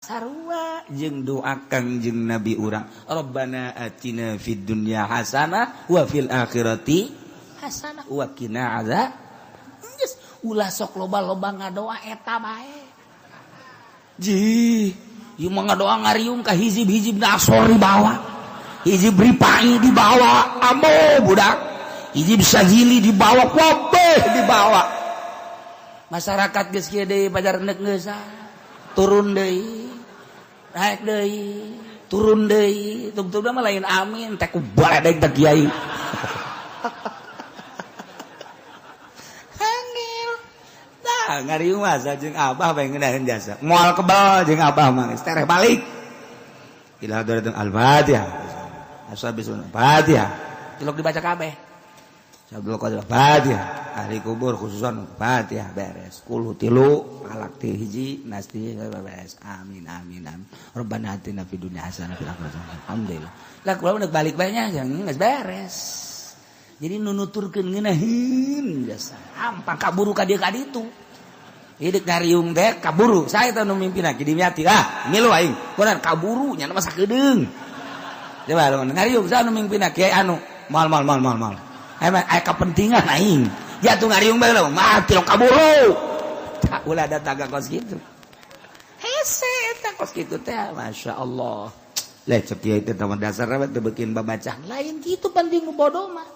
Sarua jeung doa Kangjeng Nabi urang, Rabbana atina fid dunya hasanah wa fil akhirati hasanah wa qina azab. Geus ulah sok loba-loba ngadoa eta bae. Ji, ieu mah ngadoa ngariung ka hizib-hizib nasor dibawa. Hizib ripai dibawa, amo budak. Hizib sazili dibawa, kabeh dibawa. Masyarakat geus kieu deui pajar neuk geus turun deui. Naik deui, turun deui, tungtungna mah lain amin teh ku baledeg teh kiai. Angel. Tah ngariung mah jeung abah bae ngeunaheun jasa. Moal kebal jeung abah mah geus tereh balik. Ila hadratul Al-Fatihah. Ashabi Fatihah. Tilok dibaca kabeh. Abdul Qadir Fatihah, ahli kubur khususan Fatihah beres. Kulu tilu, alak ti hiji, nas ti beres. Amin amin amin. Rabbana atina fid dunya hasanah fil akhirati hasanah. Alhamdulillah. Lah kula udah balik bae nya geus beres. Jadi nu nuturkeun ngeunaheun jasa. Hampang kaburu ka dieu ka ditu. Hidup ngariung teh kaburu. Saya teh nu mimpinna Ki Dimyati. Ah, milu aing. Kuran kaburu nya mah sakedeung. Coba ngariung saya nu mimpinna Kiai anu. Mal mal mal mal mal. Emang aya kepentingan aing. Ya tuh ngariung bae lah, mati lo kaburu. Tak ulah ada taga kos kitu. Hese eta kos kitu teh, Masya Allah. Lah cek kiai teh mah dasar teh beukeun babacaan lain kitu penting nu bodoh mah.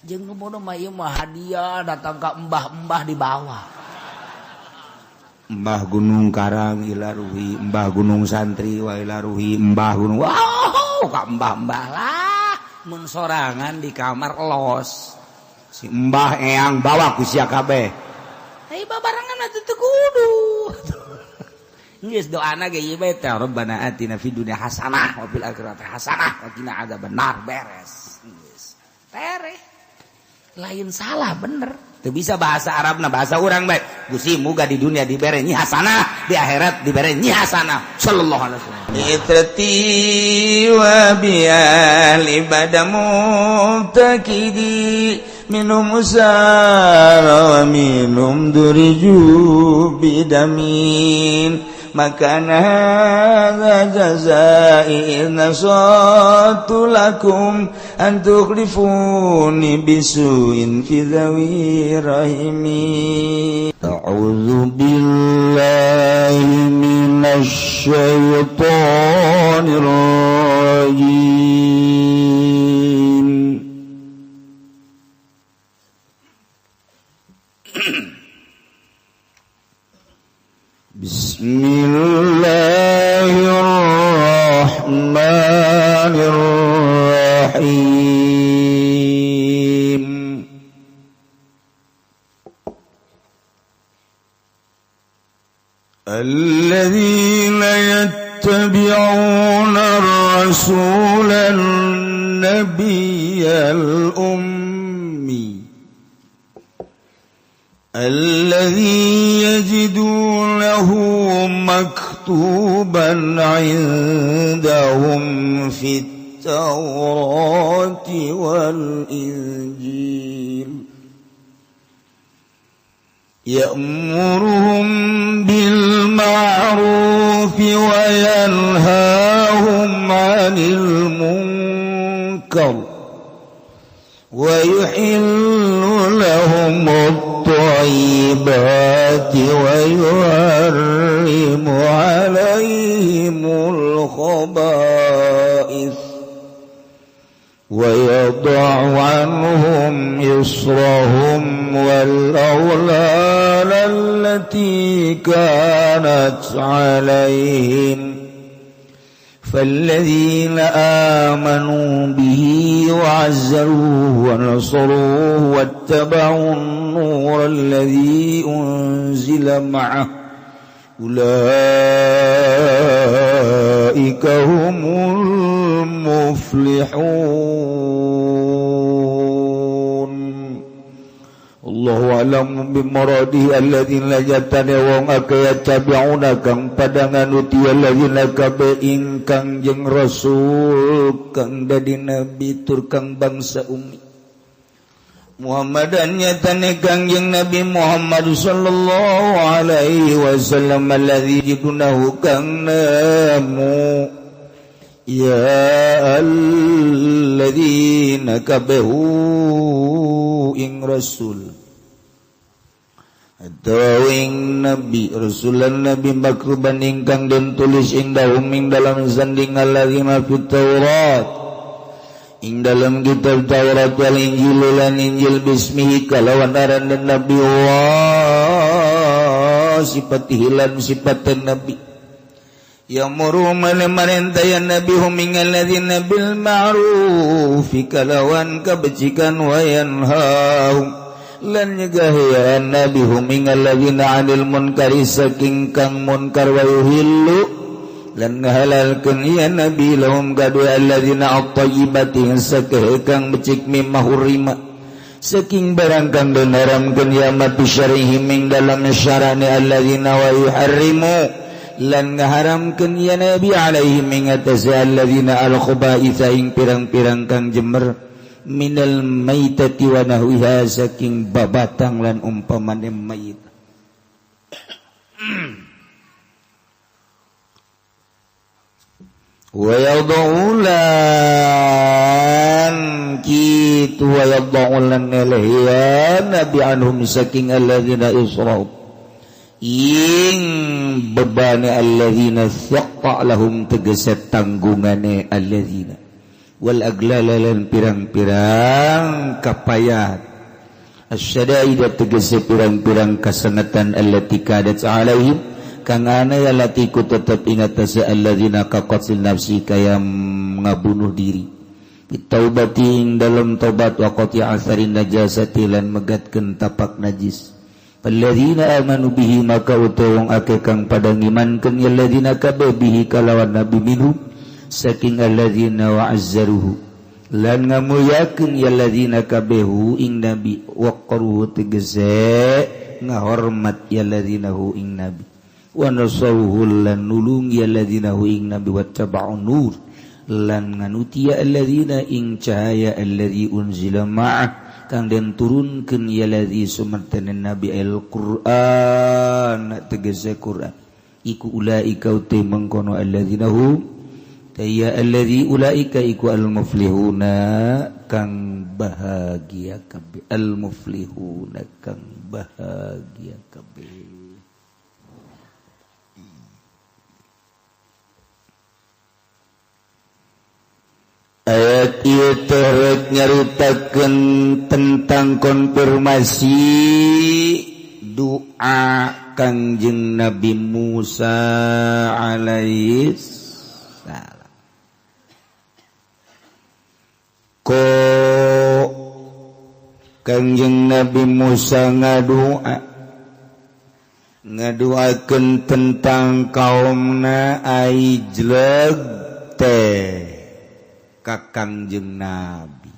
Jeung nu bodoh mah ieu mah hadiah datang ka embah-embah di bawah. Mbah Gunung Karang ilaruhi, Mbah Gunung Santri wa ilaruhi, Mbah Gunung. Wow, ka embah-embah lah. Mun sorangan di kamar los si mbah eyang bawa ku sia kabeh. Ai babarengan atuh teu kudu. Geus doana ge ieu bae teh, Rabbana atina fid dunya hasanah wa fil akhirati hasanah wa qina adzabannar, beres. Geus. Tereh. Lain salah bener. Teu bisa bahasa Arabna, bahasa urang bae. Gusti muga di dunia dibere nyi hasanah, di akhirat dibere nyi hasanah. Sallallahu alaihi wasallam. Itrati wa biali bada mubtakidi minum usara wa minum duriju bidamin maka hadza jazai nasatu lakum an tukhlifuni bisuin fi dhawi rahimi. A'udzu billahi minasy syaithanir rajim. Bismillahirrahmanirrahim. Alladzina yattabi'una ar-rasula an-nabiyyal ummi الذي يجدونه مكتوبا عندهم في التوراة والإنجيل يأمرهم بالمعروف وينهاهم عن المنكر ويحل لهم الطيبات ويحرم عليهم الخبائث ويضع عنهم إصرهم والأغلال التي كانت عليهم فالذين آمنوا به وعزروه ونصروه واتبعوا النور الذي أنزل معه أولئك هم المفلحون. Allahu a'lam bimuradihi alladzina jatane wong akeh yattabi'una kang pada nganuti alladzina kabe ingkang jeung rasul kang dadi nabi tur kang bangsa ummi. Muhammadan nyatane Kangjeng Nabi Muhammad sallallahu alaihi wasallam alladzi jidunahu kang nemu ya alladzina kabehu ing rasul atau ing nabi rasulan nabi makruban ingkang den tulis indahum ing dalam sanding alladzina fit Taurat ing dalam kitab Taurat wal Injil lan Injil bismihi kalawan aran Nabi wa sifatihi lan sifat Nabi ya'muru marentah ya Nabi hum ing alladzina bil ma'ruf kalawan kabecikan wa yanhahum lan nyegah ya Nabi hum ing alladzina 'anil munkari saking kang munkar wa yuhillu lan ngahalalkeun ya nabi lahum kadua alladzina at-tayyibati sakeh kang becik mimma hurrima saking barang kang den haramkeun ya ma fi syarihim ing dalam syarane alladzina wa yuharrimu lan ngaharamkeun ya nabi alaihim ing atase alladzina al-khaba'itha ing pirang-pirang kang jemer minal maitati wa nahwiha saking babatang lan umpamane mayit. Wayadaulan kitu wayadaulan ngeleh nabi anhum saking alladzina isra'u ing bebane alladzina syaqqa lahum tegese tanggungane alladzina wal aglala lan pirang-pirang kapayat asyadaida tegese pirang-pirang kasengetan allati kadat alaihim kang ana ya latiku tetep ingat tase alladzina kaqatil nafsi kaya ngabunuh diri bitaubati ing dalam tobat wa qati asarin najasati lan megatkeun tapak najis alladzina amanu bihi maka utawa wong akeh kang padha ngimankeun ya alladzina kabeh bihi kalawan nabi minhum saking alladzina wa azzaruhu lan ngamulyakeun ya alladzina kabehu ing nabi waqaruhu tegese ngahormat ya alladzina hu ing nabi wa nasawhu lan nulung ya alladzina hu ing nabi wattaba'un nur lan nganuti ya alladzina ing cahaya alladzi unzila ma'ah kang den turunkeun ya alladzi sumertene nabi al-Qur'an tegese Qur'an iku ulaika uti mengkono alladzina hu ya alladzi ulaika iku al-muflihuna kang bahagia kabeh al-muflihuna kang bahagia kabeh. Ayat ieu teh nyaritakeun tentang konfirmasi doa Kangjeng Nabi Musa alaihi salam. Ko Kangjeng Nabi Musa ngaduakeun tentang kaumna ai jleg teh ka Kangjeng Nabi.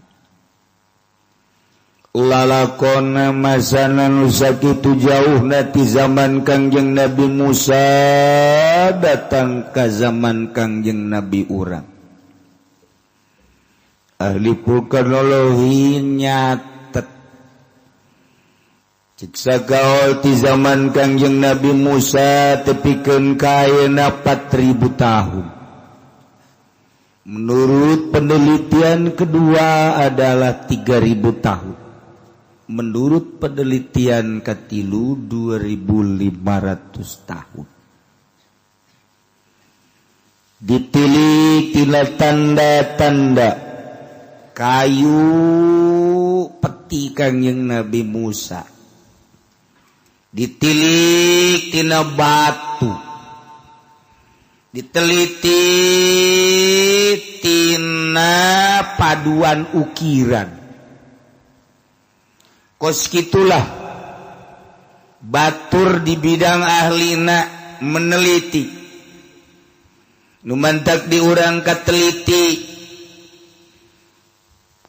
Lalakona masana nu sakitu jauhna ti zaman Kangjeng Nabi Musa datang ka zaman Kangjeng Nabi urang. Ahli vulkanologi nyatet ciksa gaol ti zaman Kangjeng Nabi Musa tepikeun ka ayeuna 4000 tahun. Menurut penelitian kedua adalah 3000 tahun. Menurut penelitian katilu 2500 tahun. Ditilik tina tanda-tanda kayu peti Kangjeng Nabi Musa. Ditilik tina batu. Diteliti tina paduan ukiran. Kos kitulah batur di bidang ahlina meneliti. Nu mantak diurang kateliti.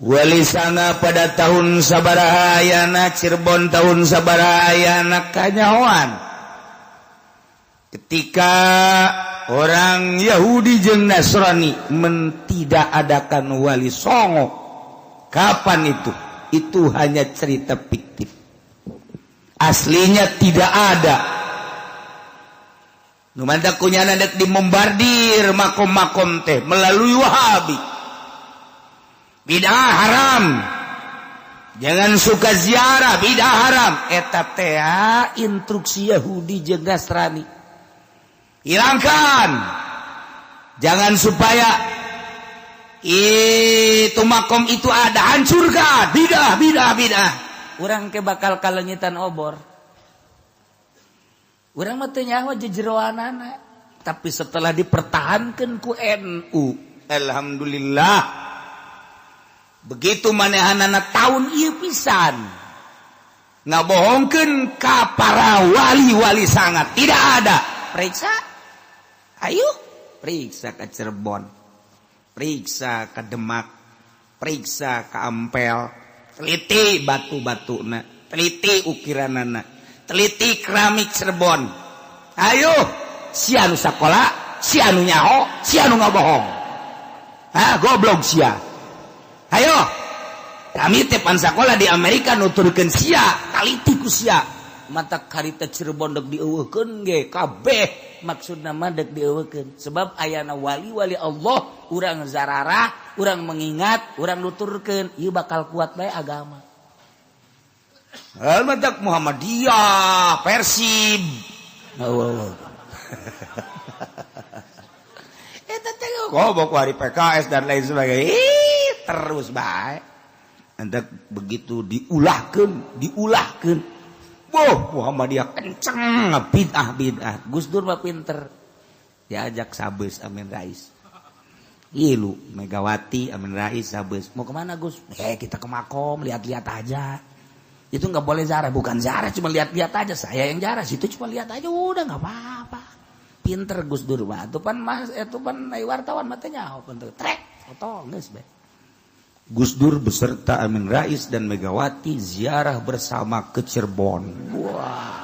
Wali Sanga pada tahun sabaraha ayana, Cirebon tahun sabaraha ayana kanyahoan. Ketika orang Yahudi jeung Nasrani mentidakadakan Wali Songo, kapan itu? Itu hanya cerita fiktif, aslinya tidak ada. Nu mantak ku nyana dek dimombardir makom-makom teh melalui Wahabi. Bidah, haram, jangan suka ziarah, bidah, haram. Eta teh instruksi Yahudi jeung Nasrani. Hilangkan, jangan supaya itu makom itu ada, hancurkan, bidah, bidah, bidah. Urang ke bakal kalengitan obor. Urang mah teu nyaho jejeroanana, tapi setelah dipertahankan ku NU, alhamdulillah, begitu manehanana tahun ieu pisan ngabohongkeun ka para wali-wali sangat tidak ada. Periksa, ayo periksa ke Cirebon, periksa ke Demak, periksa ke Ampel, teliti batu-batu, teliti ukiranana, teliti keramik Cirebon. Ayo, sia nu sakola, sia nu nyaho, sia nu ngabohong. Ah, goblok sia. Ayo, kami teh pan sakola di Amerika, nuturkeun sia, taliti ku sia. Mata karita Cirebon dek dieuweuhkeun ge kabeh, maksudna mah dek dieuweuhkeun sebab ayana wali-wali Allah. Urang zararah, urang mengingat, urang nuturkeun, ieu bakal kuat bae agama. Matak Muhammadiyah, Persib. Oh, eta teh kok hari PKS dan lain sebagainya. Ih, terus bae. Anda begitu diulahkeun, diulahkeun. Wah, Muhammadiyah kenceng bid'ah bid'ah. Gus Dur mah pinter. Diajak sabes Amin Rais. Ilu Megawati, Amin Rais sabes. Mau kemana, Gus? Eh, kita ke makom, lihat-lihat aja. Itu nggak boleh zarah, bukan zarah, cuma lihat-lihat aja. Saya yang zarah, situ cuma lihat aja, udah nggak apa-apa. Pinter Gus Dur mah. Itu pan mas, itu pan wartawan matanya, pinter. Trek, foto geus bae. Gus Dur beserta Amin Rais dan Megawati ziarah bersama ke Cirebon. Wah.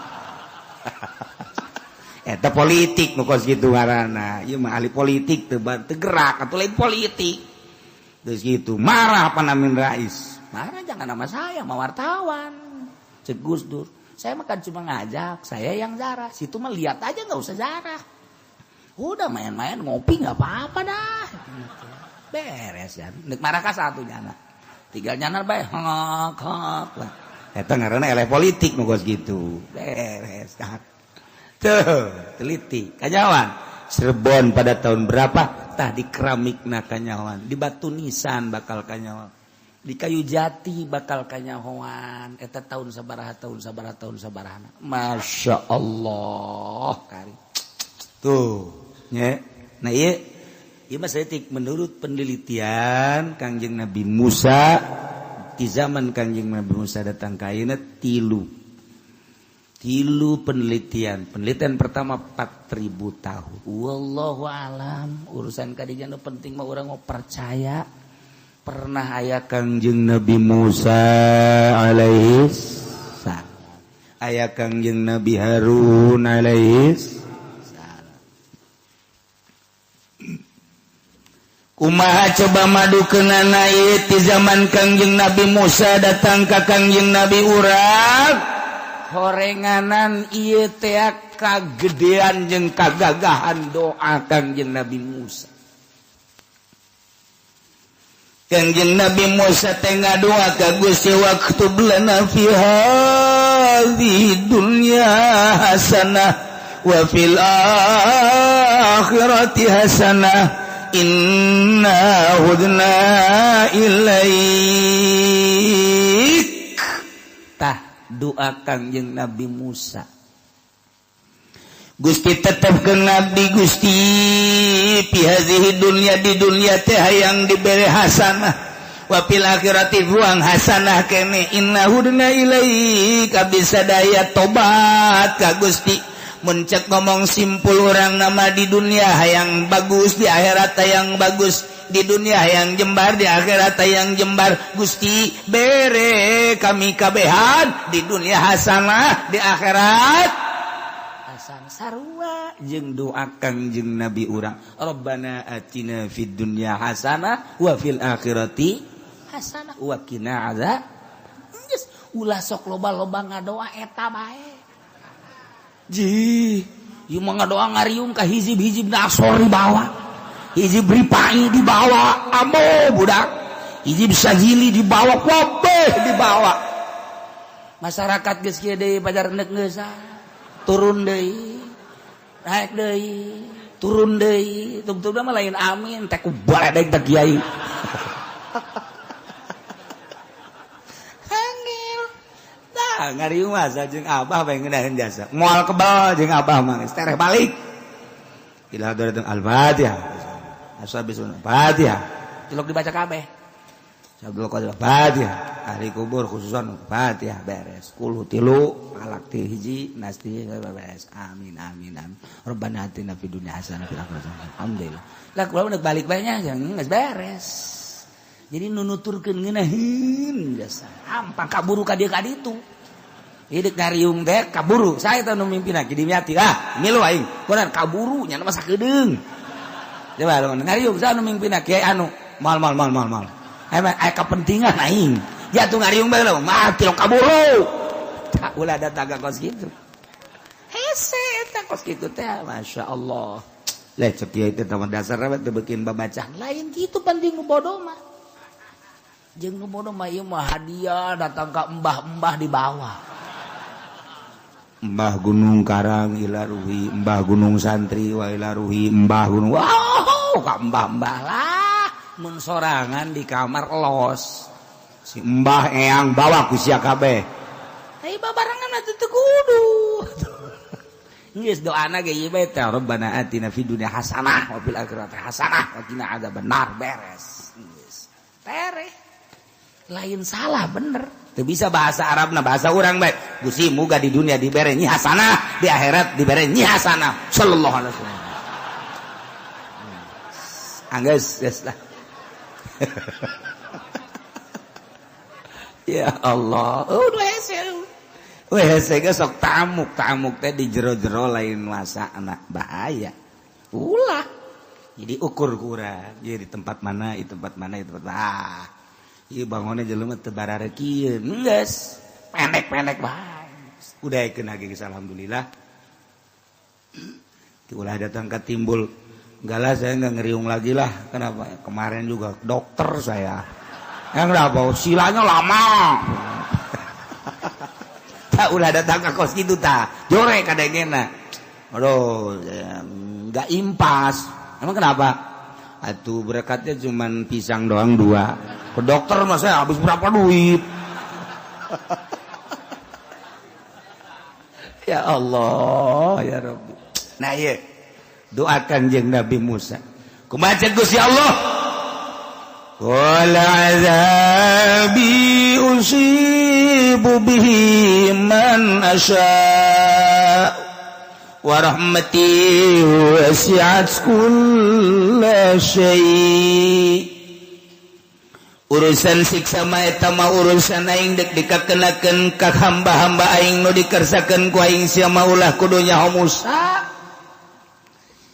Eta politik nu kos kitu ngaranna. Ieu mah ahli politik teu teu gerak atuh, lain politik. Terus gitu marah pan Amin Rais. Marah jangan sama saya, sama wartawan. Cek Gus Dur. Saya mah kan cuma ngajak, saya yang zarah. Situ mah lihat aja, nggak usah zarah. Udah main-main ngopi nggak apa-apa dah. Beres ya. Nek marah ka satu nyana. Tinggal nyana bae hok hok lah. Eta ngaranna eleh politik nu kos gitu. Beres kan. Tuh, teliti. Kanyawan. Cirebon pada tahun berapa? Tah, di keramikna kanyawan, di batu nisan bakal kanyawan. Di kayu jati bakal kanyahoan. Eta tahun sabaraha, tahun sabaraha, tahun sabaraha. Masya Allah. Kari. Tuh, nya. Nah, iya. Ieu mah saeutik menurut penelitian Kangjeng Nabi Musa, di zaman Kangjeng Nabi Musa datang ka ayeuna tilu. Tilu penelitian. Penelitian pertama 4000 tahun. Wallahu alam, urusan kadinya nu penting mah urang mau percaya pernah aya Kangjeng Nabi Musa alaihi salam. Aya Kangjeng Nabi Harun alaihi salam. Kumaha coba madukeunana ieu ti zaman Kangjeng Nabi Musa datang ka Kangjeng Nabi urang? Horenganan ieu teh kagedean jeung kagagahan doa Kangjeng Nabi Musa. Kangjeng Nabi Musa teh ngadoa ka Gusti, "Waktub lana fi hadhihi dunya hasanah wa fil akhirati hasanah, inna hudna ilaik." Tah, doa Kangjeng Nabi Musa. Gusti, tetap ke Nabi, Gusti, fi hadhihi dunya, di dunia teh hayang dibere hasanah, wa fil akhirati ruang hasanah kene, inna hudna ilaik, abdi sadaya tobat ka Gusti. Muncak ngomong simpul orang nama, di dunia hayang bagus, di akhirat hayang bagus, di dunia hayang jembar, di akhirat hayang jembar. Gusti, bere kami kabehan, di dunia hasanah, di akhirat hasanah, sarua jeung doa Kangjeng Nabi urang, "Rabbana atina fid dunya hasanah wa fil akhirati hasanah wa qina azab." Ulah sok loba-loba ngadoa eta bae. Ji, ieu mah ngadoa ngariung ka hizib-hizib Nasor dibawa. Hizib Ripai dibawa, ambo budak. Hizib Sazili dibawa, kabeh dibawa. Masyarakat geus kieu deui pajar neuk geus turun deui. Naik deui, turun deui. Tungtungna mah lain amin teh ku baledeg teh kiai. Hangil. Tah ngariung mah jeung abah bae ngeunaheun jasa. Moal kebal jeung abah mah geus tereh balik. Ila hadratin al-Fatihah. Ashabul Fatihah. Tilok dibaca kabeh. Abdul Qadir Fatihah. Ahli kubur khususan Fatihah beres. Kul tilu, falak ti hiji, nas ti beres. Amin amin amin. Rabbana atina fid dunya hasanah fil akhirati hasanah. Alhamdulillah. Lah kula udah balik bae nya geus beres. Jadi nunuturkeun ngeunaheun jasa. Hampang kaburu ka dieu ka ditu. Hidup ngariung teh kaburu. Saya teh nu mimpinna Ki Dimyati. Ah, milu aing. Kunan kaburu nya mah sakedeung. Coba ngariung saya nu mimpinna Kiai anu mal mal mal mal mal. Aya kepentingan aing. Ya tuh ngariung bae lah, mati lo kaburu. Tak ulah datang ka kos kitu. Hese eta kos kitu teh, Masya Allah. Lah cek kiai teh mah dasar teh beukeun babacaan. Lain kitu penting nu bodoh mah. Jeung nu bodoh mah ieu mah hadiah datang ka embah-embah di bawah. Mbah Gunung Karang ila ruhi, Mbah Gunung Santri wa ila ruhi, Mbah Gunung. Wow, ka embah-embah lah. Mun sorangan di kamar los. Si Mbah Eyang bawa ku sia kabeh. Ai babarengan atuh teu kudu. Geus doana ge ieu bae teh Rabbana atina fid dunya hasanah wa fil akhirati hasanah wa qina adzabannar beres. Geus. Tereh. Lain salah bener. Teu bisa bahasa Arabna bahasa urang bae. Gusti muga di dunia dibere nyi hasanah, di akhirat dibere nyi hasanah. Sallallahu alaihi wasallam. Anggeus geus lah. Ya Allah, udah hese. Weh hese ge sok tamuk-tamuk teh di jero-jero lain masa anak bahaya. Ulah. Jadi ukur kurang. Jadi di tempat mana, di tempat mana, di tempat ah. Ieu bangunna jelema teu bararekieun. Geus, pendek-pendek bae. Udah keun ge geus alhamdulillah. Ulah datang ka timbul. Enggak lah, saya enggak ngeriung lagi lah. Kenapa? Kemarin juga dokter saya. Yang kenapa? Silanya lama. Tak ulah datang ke kos gitu ta. Jore kadengena. Aduh, enggak impas. Emang kenapa? Atuh berkatnya cuman pisang doang 2. Ke dokter mah saya habis berapa duit. Ya Allah, ya Rabbi. Nah, iya. Doakan jeung Nabi Musa. Kumaha Gusti Allah? Qala azabi usibu bihi man asya wa rahmati wasi'at kulla syai. Urusan siksa mah eta mah urusan aing dek dikakenakeun ka hamba-hamba aing nu dikersakeun ku aing sia mah ulah kudu nyaho Musa.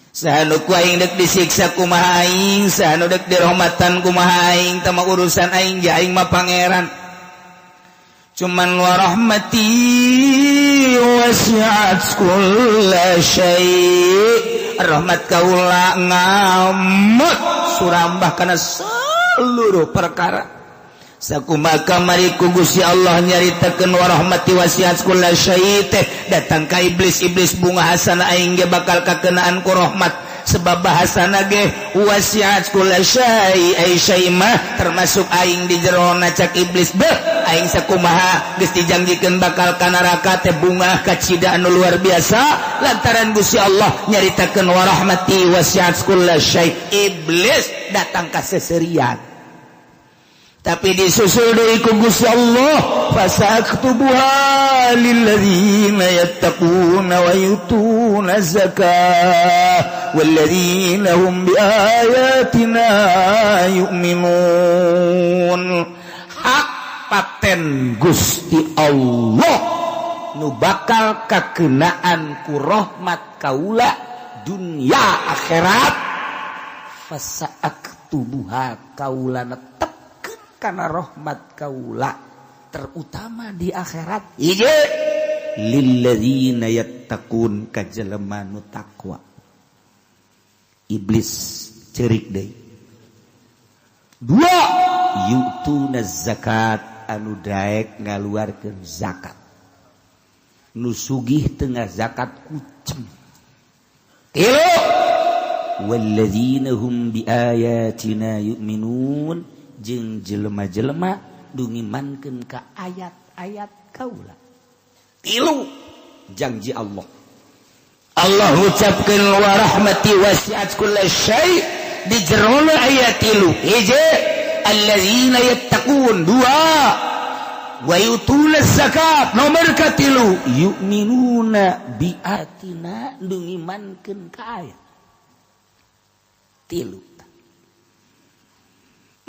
Sahanu ku aing dek disiksa kumaha aing, sahanu dek dirahmatan kumaha aing, tama urusan aing ja aing mah pangeran. Cuman wa rahmati wasi'at kulla syai'. Rahmat kaula ngamut surambah kana seluruh perkara. Sakumaha kamari ku Gusti Allah nyaritakeun wa rahmati wasi'at kulla syai' teh datang ka iblis-iblis bunga hasana aing ge bakal kakenaan ku rahmat sebab bahasana ge wasi'at kulla syai' ai syai' mah termasuk aing di jerona cak iblis beuh aing sakumaha geus dijanjikeun bakal ka neraka teh bunga kacida anu luar biasa lantaran Gusti Allah nyaritakeun wa rahmati wasi'at kulla syai' iblis datang ka seserian. Tapi disusul deui ku Gusti Allah fasaktubuha lilladzina yattaquna wa yutuna zakah walladzina hum biayatina yu'minun. Hak paten Gusti Allah nu bakal kakenaan ku rahmat kaula dunia akhirat fasaktubuha kaula netepkeun kana rahmat kaula Terutama di akhirat. Hiji, lilladzina yattaqun, ka jelema nu takwa. Iblis cerik deui. Dua, yu'tuna zakat, anu daek ngaluarkeun zakat. Nu sugih tengah zakat kucem. Tilu, walladzina hum biayatina yu'minun, jeung jelema-jelema nu ngimankeun ka ayat-ayat kaula. Tilu janji Allah. Allah ucapkeun wa rahmati wasi'at kulla syai' di jerona ayat tilu. Hiji, alladzina yattaqun, dua wa yutuna zakat, nomor katilu yu'minuna biatina, nu ngimankeun ka ayat. Tilu.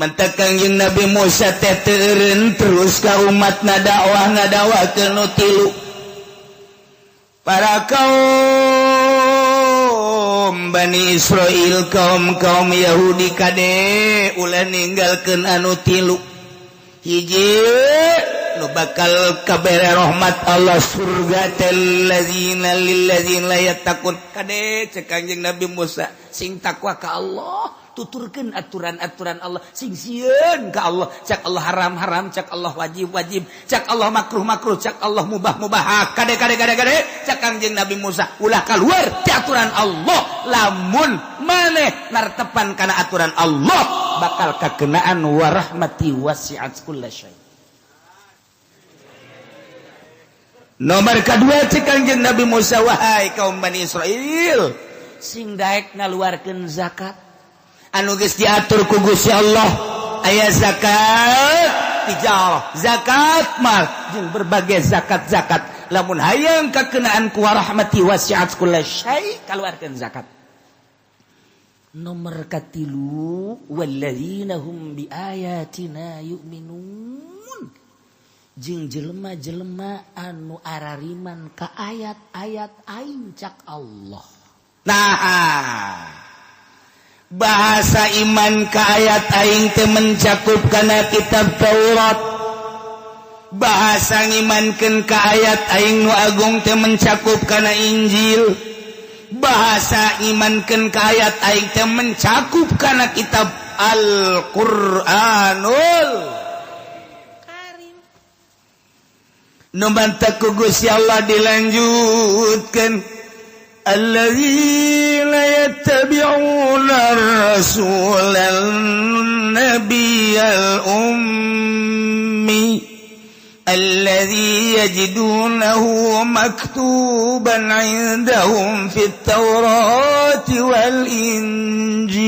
Mentak Kangjeng Nabi Musa teh teureun terus ka umat ngadakwah, ngadakwakeun nu tilu. Para kaum Bani Israel, kaum kaum Yahudi, kade ulah ninggalkeun anu tilu. Hiji, nu bakal kabere rahmat Allah, surga teh ladzina lilladzina yattaqun. Kade, cek Kangjeng Nabi Musa, sing takwa ka Allah, tuturkeun aturan-aturan Allah, sing sieun ka Allah. Cak Allah haram haram, cak Allah wajib wajib, cak Allah makruh makruh, cak Allah mubah mubah. Kade, kade, kade, kade, cak Kangjeng Nabi Musa, ulah keluar ti aturan Allah. Lamun maneh nartepan kana aturan Allah, bakal kakenaan warahmati wasi'at kulla syai. Nomor kedua, cek Kangjeng Nabi Musa, wahai kaum Bani Israel, Sing daek ngaluarkeun zakat. Anu geus diatur ku Gusti Allah, aya zakat tijarah, zakat mal, jeung berbagai zakat-zakat. Lamun hayang kakenaan ku warahmati wasi'at kulla syai, kaluarkeun zakat. Nomor katilu, walladzina hum biayatina yu'minun, jeung jelema-jelema anu arariman ka ayat-ayat aing, cak Allah. Nah, bahasa iman ke ayat aing teh mencakup kana kitab Taurat, bahasa ngimankeun ka ayat aing nu agung teh mencakup kana Injil, bahasa imankeun ka ayat aing teh mencakup kana kitab Al-Qur'anul Karim. Nu mantak ku Gusti Allah dilanjutkan, الذين يتبعون الرسول النبي الأمي الذي يجدونه مكتوبا عندهم في التوراة والإنجيل.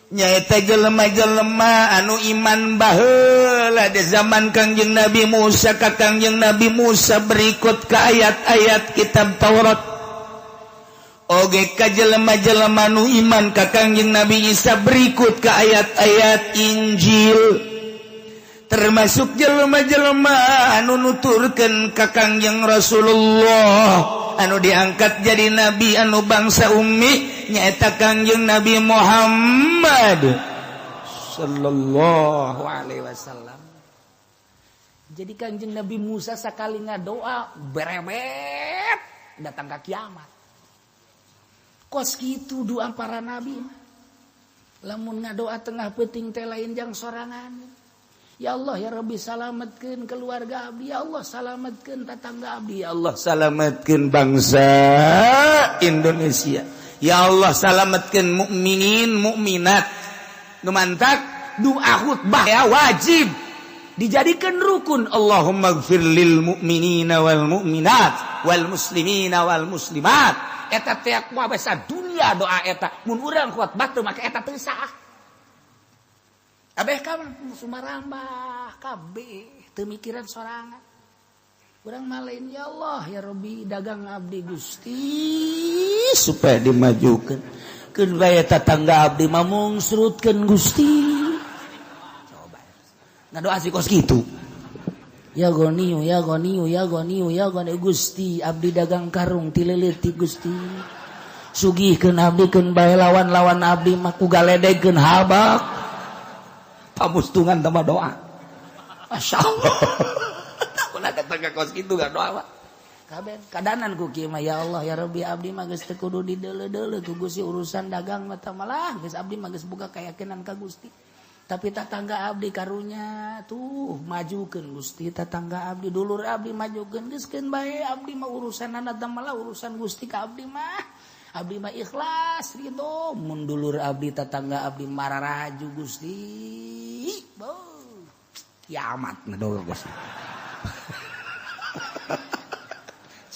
Nyaeta jelema-jelema anu iman baheula di zaman Kangjeng Nabi Musa ka Kangjeng Nabi Musa, berikut ke ayat-ayat kitab Taurat, oge ka jelema-jelema nu iman ka Kangjeng Nabi Isa, berikut ke ayat-ayat Injil, termasuk jelema-jelema anu nuturkeun ka Kangjeng Rasulullah anu diangkat jadi nabi, anu bangsa ummi, nyaeta Kangjeng Nabi Muhammad sallallahu alaihi wasallam. Jadi Kangjeng Nabi Musa sekali ngadoa berebet datang ke kiamat. Kos kitu doa para nabi. Lamun ngadoa tengah peuting teh lain jang sorangan. Ya Allah, ya Rabbi, salametkeun keluarga abdi, ya Allah, salametkeun tetangga abdi, ya Allah, salametkeun bangsa Indonesia, ya Allah, salametkeun mukminin mukminat. Nu mantak doa khutbah ya wajib dijadikan rukun, Allahumma gfir lil mu'minina wal mu'minat wal muslimina wal muslimat. Eta teh kuat dunia doa eta. Mun urang khutbah teu make eta, teu sah. Abeh kan sumarambah kabeh, teu mikiran sorangan. Urang mah lain, ya Allah, ya Rabbi, dagang abdi, Gusti, supaya dimajukan, keun bae tetangga abdi mah mungsrutkeun, Gusti. Coba ngadoa sih kos kitu. Ya Goniyu, ya Goniyu, ya Goniyu, ya Goniyu. Gusti, abdi dagang karung ti leutik, Gusti. Sugihkeun abdi, keun bae lawan-lawan abdi mah ku galedegkeun habak. Pamustungan tambah doa. Masya Allah. Tak pernah datang ke kos gitu gak doa, Pak. Kabeh kadanan ku kieu mah, ya Allah, ya Rabbi, abdi mah geus teu kudu dideuleu-deuleu ku Gusti urusan dagang mah, malah geus abdi mah geus boga keyakinan ka Gusti. Tapi tatangga abdi karunya tuh majukeun, Gusti, tatangga abdi, dulur abdi majukeun, geuskeun bae abdi mah urusanana teh, malah urusan Gusti ka abdi mah. Abdi mah ikhlas ridho mun dulur abdi, tatangga abdi mararaju, Gusti. Beuh. Kiamat ngadoa, Gusti.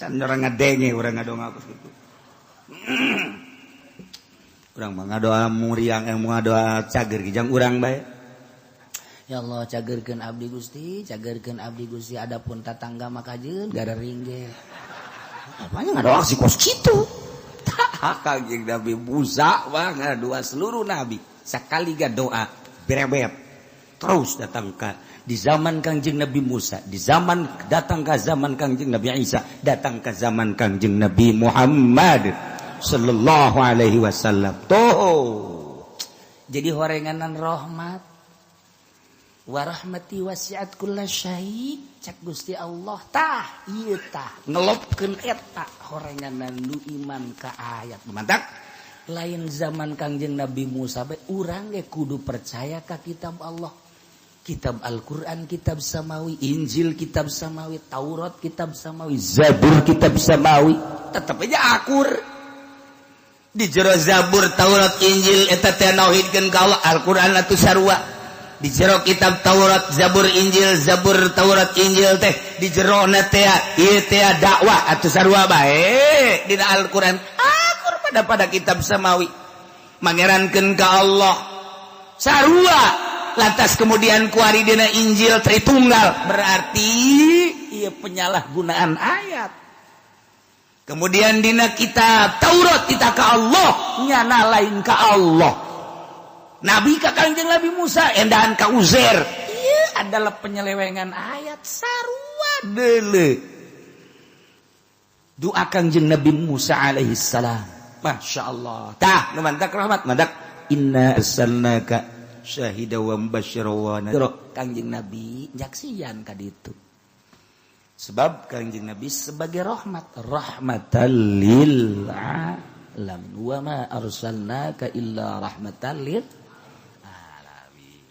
Can orang ngadenge urang ngadoa gitu. Urang mah ngadoa muriang, eh, ngadoa cager kijang urang bae. Ya Allah, cagerkeun abdi, Gusti, cagerkeun abdi, Gusti, adapun tatangga mah kajeun garering ge. Apanya ngadoa si kos kitu. Tak, Kangjeng Nabi Musa mah ngadoa seluruh nabi sekali gak doa berebet terus datang ke di zaman Kangjeng Nabi Musa, di zaman datang ke zaman Kangjeng Nabi Isa, datang ke zaman Kangjeng Nabi Muhammad sallallahu alaihi wasallam. Tuh. Jadi horenganan rahmat. Wa rahmati wasi'at kulla syai, cak Gusti Allah tah, ieu tah ngelopkeun eta horenganan nu iman ka ayat. Mantap. Lain zaman Kangjeng Nabi Musa bae, urang ge kudu percaya ka kitab Allah. Kitab Al-Quran kitab samawi, Injil kitab samawi, Taurat kitab samawi, Zabur kitab samawi, tetap aja akur. Di jero Zabur, Taurat, Injil eta teh nauhidkeun ka Allah, Al-Quran atuh sarua. Di jero kitab Taurat, Zabur, Injil, Zabur, Taurat, Injil teh di jero teh ieu teh dakwah atuh sarua bae. Dina Al-Quran akur pada kitab samawi. Mangerankeun ka Allah sarua. Lantas kemudian kuari dina Injil Tritunggal, berarti ieu penyalahgunaan ayat. Kemudian dina kitab Taurat kita ke Allah, nyana lain ke Allah. Nabi ka Kangjeng Nabi Musa endahan ka Uzair. Iya adalah penyelewengan ayat sarua deuleu. Doa Kangjeng Nabi Musa alaihi salam. Masya Allah. Tah, nu mantak rahmat, mantak inna arsalnaka syahida wa mubasysyira wa nadhira. Kangjeng Nabi nyaksian ka ditu. Sebab Kangjeng Nabi sebagai rahmat, rahmatan lil alamin, wa ma arsalnaka illa rahmatan lil alamin.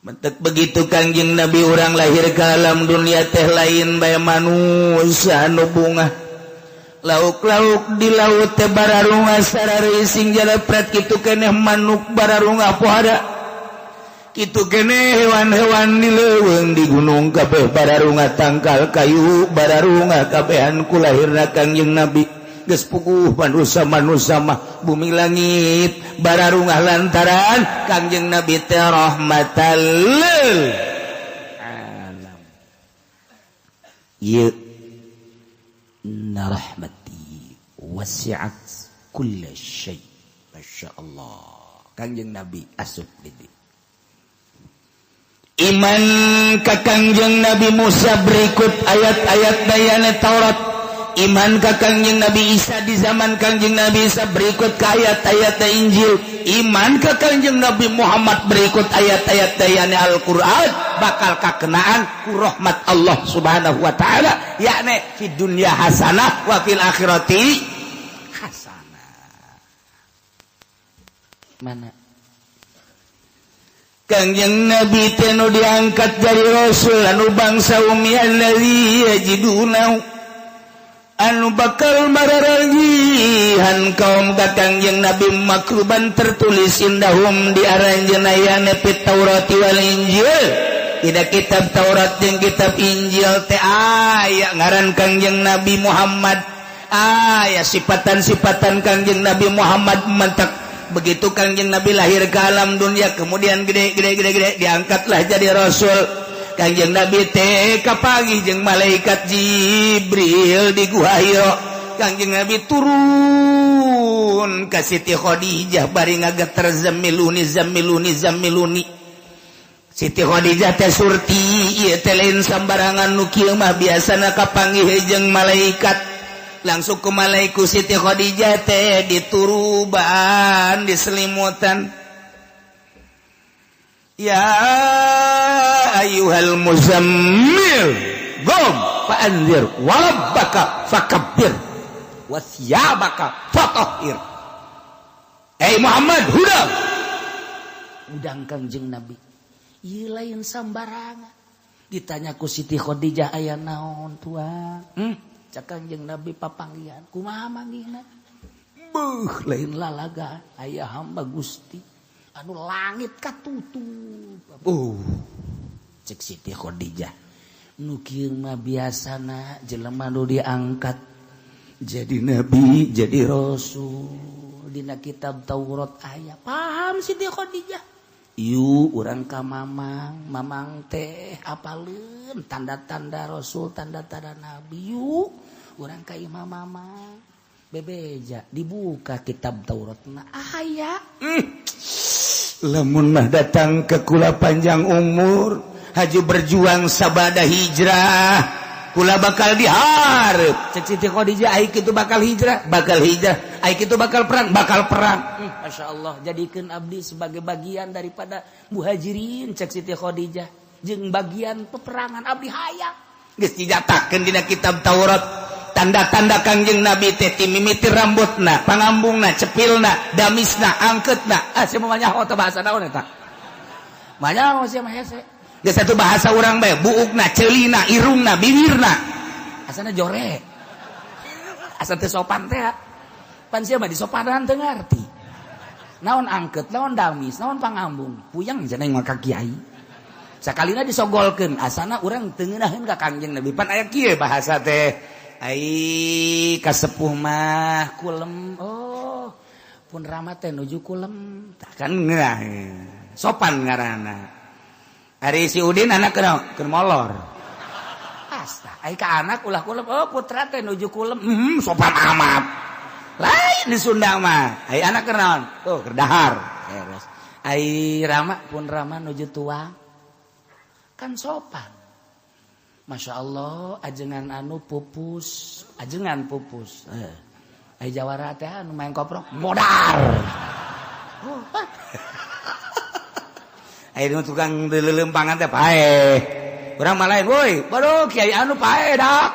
Mentek begitu Kangjeng Nabi urang lahir ke alam dunia teh lain bae manusia anu bungah. Lauk-lauk di laut teh bararunga sararising jalepret, kitu keneh manuk bararunga pohara. Kitu keneh hewan-hewan di leuweung, di gunung kabeh bararunga, tangkal kayu bararunga kabehan ku lahirna Kangjeng Nabi. Geus puguh manusia manusia mah bumi langit bararungah lantaran Kangjeng Nabi teh rahmatan lil alam. Ieu inna rahmati wasi'at kulla syai. Masya Allah. Kangjeng Nabi asup di dieu. Iman ka Kangjeng Nabi Musa berikut ayat-ayat dayana Taurat. Iman ka Kangjeng Nabi Isa di zaman Kangjeng Nabi Isa berikut ke ayat-ayat Injil. Iman ka Kangjeng Nabi Muhammad berikut ayat-ayat dayana Al-Qur'an bakal kakenaan ku rahmat Allah Subhanahu wa taala, yakni fi dunya hasanah wa fil akhirati hasanah. Mana Kangjeng Nabi teh nu diangkat dari rasul anu bangsa ummi allazi yajiduna anu bakal mararagihan kaum ka Kangjeng Nabi makruban tertulis indahum di aranjeunna yane fit Taurat wal Injil. Tidak kitab Taurat jeung kitab Injil teh aya ngaran Kangjeng Nabi Muhammad, aya sifatan-sifatan Kangjeng Nabi Muhammad. Mantak begitu Kangjeng Nabi lahir ke alam dunia, kemudian gede gede gede gede, diangkatlah jadi rasul. Kangjeng Nabi teh kapanggih jeung malaikat Jibril di Gua Hira. Kangjeng Nabi turun ka Siti Khadijah bari ngageter, "Zamiluni, zamiluni, zamiluni." Siti Khadijah teh surti, ieu teh lain sambarangan nu kieu mah, biasana kapanggih jeung malaikat. Langsung ke malaiku Siti Khadijah teh dituruban, diselimutan. Ya ayyuhal muzammil qum fa'anzir wa rabbaka fakabbir wa thiyabaka fatahhir. Eh Muhammad, hudang. Udang Kangjeng Nabi. Ieu lain sambarangan. Ditanya ku Siti Khadijah, aya naon, tuan? Cak Kangjeng Nabi, papanggihan. Kumaha manggihna? Beuh, lain lalaga, aya hamba Gusti anu langit katutup. Cek Siti Khadijah. Nu kieu mah biasana jelema nu diangkat jadi nabi, jadi rasul. Dina kitab Taurat aya. Paham Siti Khadijah. Yuk urang ka mamang, mamang teh apaleun tanda-tanda rasul, tanda-tanda nabi. Yuk urang ka imah mamang. Bebeja dibuka kitab Taurat na aya. Lamun mah datang ke kula panjang umur, haju berjuang sabada hijrah, kula bakal diharap. Cek Siti Khadijah, ai kitu bakal hijrah, bakal hijrah, ai kitu bakal perang, bakal perang. Masya Allah, jadikan abdi sebagai bagian daripada muhajirin, cek Siti Khadijah, jeung bagian peperangan abdi hayang. Geus dijatakeun dina kitab Taurat tanda-tanda Kangjeng Nabi teh ti mimiti rambutna, pangambungna, cepilna, damisna, angketna. Ah, sia mah nyaho teh bahasa naon eta? Mah nyaho sia mah hese. Geus satu bahasa urang bae, buukna, ceulina, irungna, bibirna. Asana jore. Asa teu sopan teh. Pan sia mah disopanan teu ngarti. Naon angket, naon damis, naon pangambung. Puyeng cenah mah ka kiai. Sakalina disogolkeun, asana urang teu ngeunaheun ka Kangjeng Nabi. Pan aya kieu bahasa teh. Ai kasepuh mah kulem. Oh, pun rama teh nuju kulem. Tah kan ngeunah. Sopan ngaranna. Ari si Udin anak keur keur molor. Asta, ai ka anak ulah kulem. Oh, putra teh nuju kulem. Sopan amat. Lain di Sunda mah. Ai anak keur naon? Oh, keur dahar. Beres. Ai rama, pun rama nuju tuang. Kan sopan. Masya Allah, ajengan anu pupus, ajengan pupus. Ai jawara teh anu main koprok modar. Oh, ah. Ai nu tukang leuleumpangan teh paeh. Urang mah lain, woi, baru kiai anu paeh dak.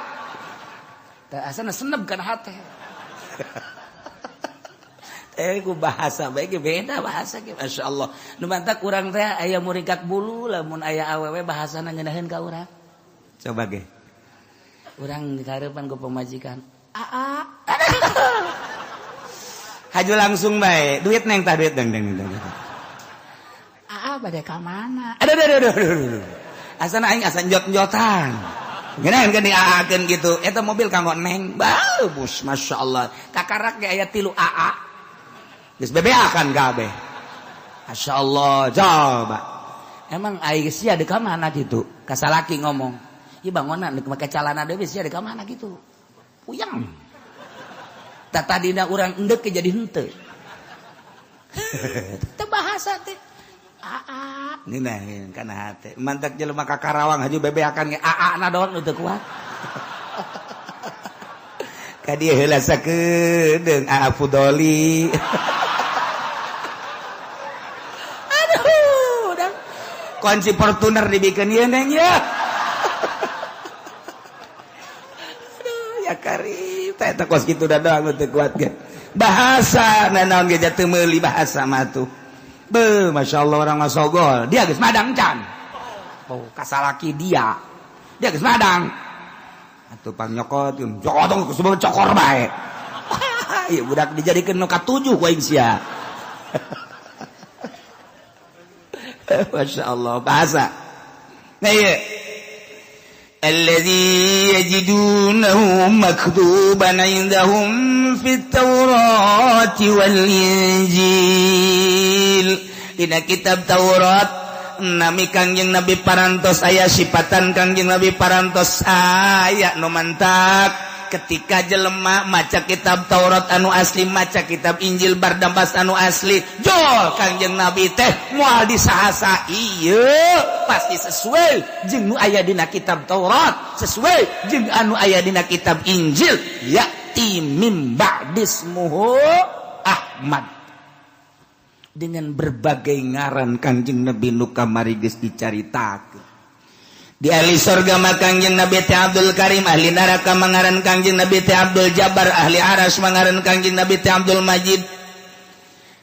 Teh asana seneb kana hate. Eh ku bahasa bae ge beda bahasa ge, Masya Allah. Nu mantak urang teh aya muringkak bulu lamun aya awewe bahasana ngeunaheun ka urang. Coba ge. Urang dikareupan ku pamajikan. Aa. Haju langsung bae. Duit neng tah, duit neng neng neng. Aa bade ka mana? Aduh aduh aduh aduh. Aduh. Asana aing asa njot-njotan. Ngeunaheun kan diaakeun gitu. Eta mobil kanggo neng. Bagus, Masya Allah. Kakarak ge aya 3 aa. Geus bebeakan kabeh. Masya Allah, coba. Emang aing sia di ka mana gitu? Ka salaki ngomong. Ieu bangonan deuk make calana deui sia di ka mana gitu. Puyeng. Tah tadina urang endek jadi henteu. Teu bahasa teh. Aa. Ngeunaheun kana hate. Mantak jelema ka Karawang haju bebeakan ge aa na doang nu teu kuat. Ka dieu heula sakedeung aa Fudoli. Aduh, udah. Kunci Fortuner dibikin ieu neng ya. Aduh, ya karib teh eta kos kitu da doang nu teu kuat ge. Bahasa nanaon ge teu meuli bahasa mah tuh. Be, Masya Allah orang mah sogol. Dia geus madang can. Oh, kasalaki dia. Dia geus madang. Atuh pang nyokot, nyokot geus cokor bae. Ieu budak dijadikeun nu katujuh ku aing sia. Masya Allah bahasa. Nah ieu alladzi yajidunahu maktuban indahum fit Taurati wal Injil. Dina kitab Taurat nami Kangjeng Nabi parantos aya sifatan Kangjeng Nabi parantos aya nu mantak ketika jelema maca kitab Taurat anu asli, maca kitab Injil Bardambas anu asli, jol Kangjeng Nabi teh moal disahasa ieu pasti sesuai jeung nu aya dina kitab Taurat, sesuai jeung anu aya dina kitab Injil. Ya'ti mim ba'dismuhu Ahmad. Dengan berbagai ngaran Kangjeng Nabi nu kamari geus dicaritakeun. Di ahli sorga mah Kangjeng Nabi teh Abdul Karim, ahli neraka mangaran Kangjeng Nabi teh Abdul Jabbar, ahli Aras mangaran Kangjeng Nabi teh Abdul Majid.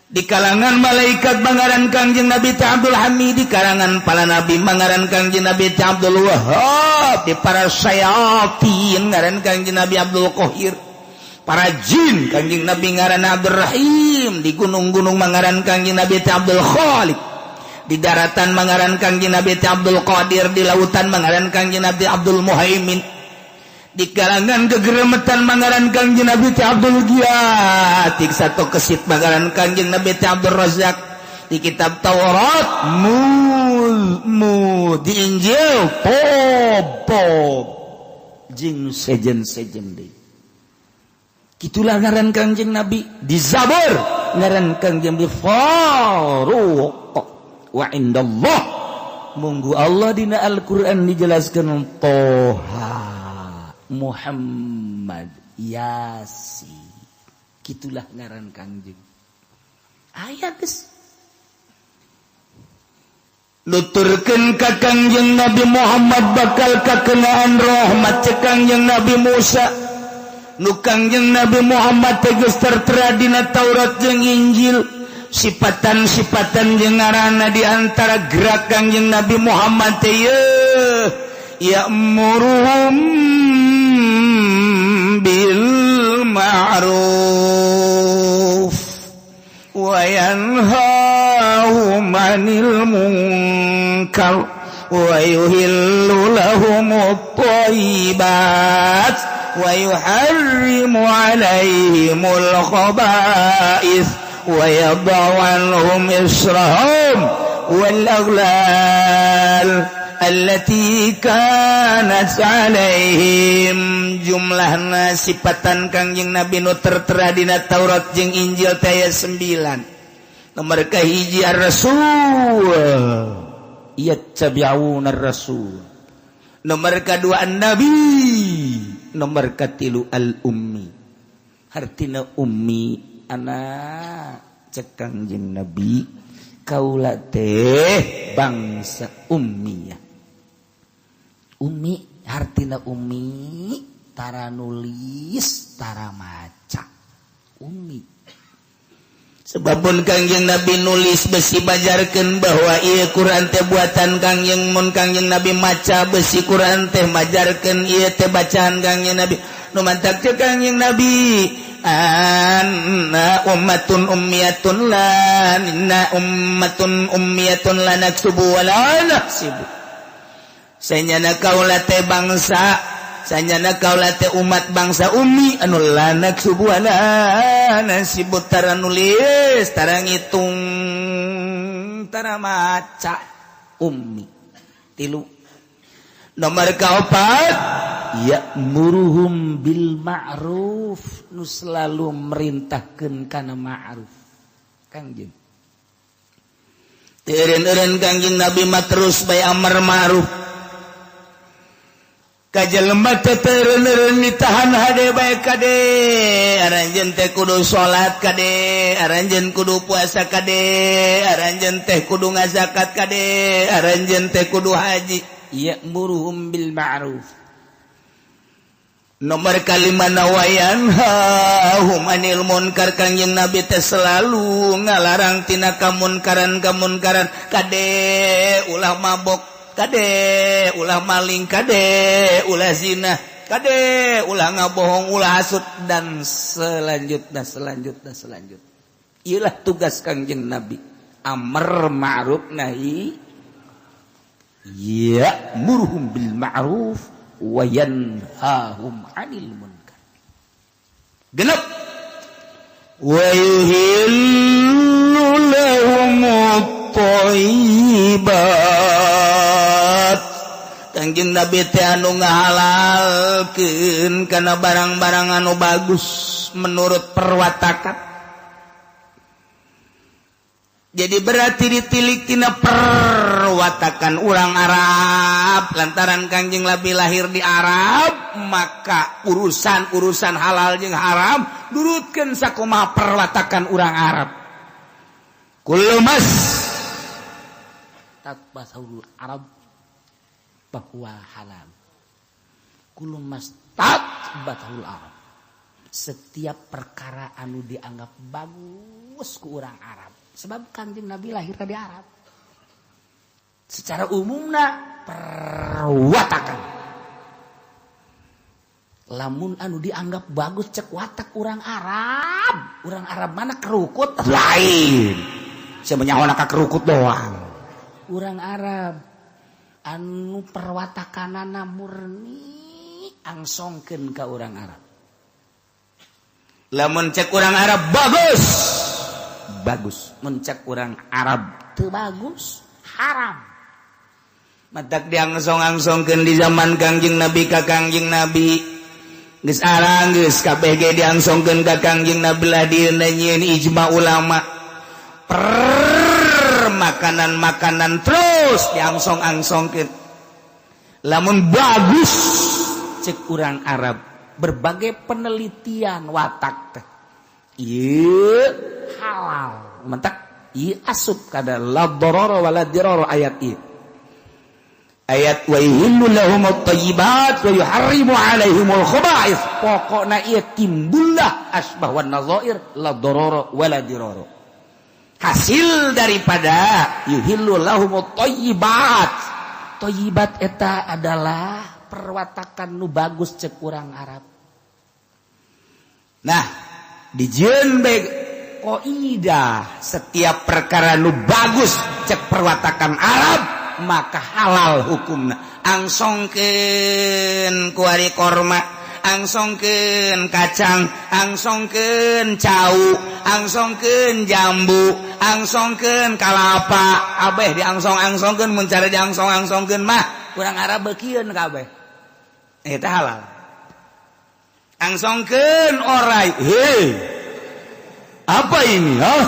Di kalangan malaikat mangaran Kangjeng Nabi teh Abdul Hamid, di kalangan para nabi mangaran Kangjeng Nabi teh Abdul Wahab, di para syayatin ngaran Kangjeng Nabi Abdul Qahir, para jin Kangjeng Nabi ngaran Abdul Rahim, di gunung-gunung mangaran Kangjeng Nabi teh Abdul Khaliq, di daratan mangaran Kangjeng Nabi teh Abdul Qadir, di lautan mangaran Kangjeng Nabi Abdul Muhaimin, di kalangan kegeremetan mangaran Kangjeng Nabi teh Abdul Giat, satu kesit mangaran Kangjeng Nabi teh Abdul Razak. Di kitab Taurat mul mu, di Injil pob pob, jeung sejen-sejen deui. Gitulah ngaran Kangjeng Nabi. Di Zabur ngaran Kangjeng Nabi Faruq wa indallah. Munggu Allah dina Al-Qur'an dijelaskan Toha, Muhammad, Yasin. Gitulah ngaran Kangjeng. Aya geus nuturkeun ka Kangjeng Nabi Muhammad bakal kakenaan rahmat cek Kangjeng Nabi Musa. Nu Kangjeng Nabi Muhammad tegas tertera dina Taurat jeung Injil, sifatan-sifatan jeung ngaranna. Di antara gerak Kangjeng Nabi Muhammad teh ya'muruhum bil ma'ruf wa yanhahum 'anil munkar wa yuhillu lahumut thayyibat wa yuharrimu 'alaihimul khaba'ith wa yadh'u 'anhum israhum wal aghlal allati kanat alaihim. Jumlahna sifatan Kangjeng Nabi nu tertera dina Taurat jeung Injil teh aya 9. Nomor kahiji, ar-rasul, yattabi'una ar-rasul. Nomor kedua, an-nabi. Nomor katilu, al-ummi. Hartina ummi anak cek Kangjeng Nabi, kaula teh bangsa ummiyah. Ummi hartina ummi tara nulis, tara maca, ummi. Sebabun Kangjeng Nabi nulis besi majarkeun bahwa ieu Quran teh buatan Kangjeng, mun Kangjeng Nabi maca besi Quran teh majarkeun ieu teh bacaan Kangjeng Nabi. Nu mantak cek Kangjeng Nabi, anna ummatun ummiyatun la inna ummatun ummiyatun la naksubu wa la nahsibu. Sanyana kaula teh bangsa, sanyana kaula teh umat bangsa ummi anu la naksubu wa la nahsibu, tara nulis, tara ngitung, tara maca, ummi. Tilu. Nomor kaopat, ya'muruhum bil ma'ruf, nu selalu merintahkeun kana ma'ruf. Kangjeng teu eureun-eureun, Kangjeng Nabi mah terus bae amar ma'ruf ka jelema teh, teu eureun-eureun ditahan hade bae. Kade aranjeun teh kudu salat, kade aranjeun kudu puasa, kade aranjeun teh kudu ngazakat, kade aranjeun teh kudu haji. Ya'muruhum bil ma'ruf. Nomor kalima, wa yanhahum anil munkar. Kangjeng Nabi teh selalu ngalarang tina kamunkaran kamunkaran. Kade ulah mabok, kade ulah maling, kade ulah zina, kade ulah ngabohong, ulah hasud, dan selanjutnya, selanjutnya, selanjutnya. Iyalah tugas Kangjeng Nabi, amar ma'ruf nahi, ya'muruhum bil ma'ruf wa yanhahum 'anil munkar. Genep, wa yuhillu lahumut thayyibat. Kangjeng Nabi teh anu ngahalalkeun kana barang-barang anu bagus menurut perwatakan. Jadi berarti ditilik tina perwatakan orang Arab. Lantaran Kangjeng Nabi lahir di Arab, maka urusan-urusan halal jeung haram nurutkeun sakumaha perwatakan orang Arab. Kullu mas tatbasahul Arab bahwa halal. Kullu mas tatbasahul Arab. Setiap perkara anu dianggap bagus ku urang Arab. Sebab Kanjeng Nabi lahir di Arab. Secara umumna perwatakan. Lamun anu dianggap bagus cek watak urang Arab. Urang Arab mana kerukut? Lain. Sebenarnya ka kerukut doang. Urang Arab anu perwatakanana murni angsongkeun ka urang Arab. Lamun cek urang Arab bagus. Bagus. Mun cek urang Arab teu bagus, haram. Matak diangsong-angsongkeun di zaman Kangjeng Nabi ka Kangjeng Nabi. Geus arang geus kabeh ge diangsongkeun ka Kangjeng Nabi lah dieuna nyieun ijma ulama. Per makanan-makanan terus diangsong-angsongkeun. Lamun bagus cek urang Arab, berbagai penelitian watak teh ieu halal. Mentak ieu asup kada la darara wala dirara ayat ieu. Ayat wa yuhillu lahumut thayyibat wa yuharrimu alaihimul khaba'ith. Pokokna ieu timbullah asbah wan nazair la darara wala dirara. Hasil daripada yuhillu lahumut thayyibat. Thayyibat eta adalah perwatakan nu bagus cek urang Arab. Nah, dijieun bae kaidah setiap perkara nu bagus cek perwatakan Arab maka halal hukumna. Angsongkeun kuari korma, angsongkeun kacang, angsongkeun cau, angsongkeun jambu, angsongkeun kalapa, abeh diangsong-angsongkeun mun cara diangsong-angsongkeun mah urang Arab beukieun kabeh. Eta halal. Angsongkeun orai. Hei. Apa ini? Huh?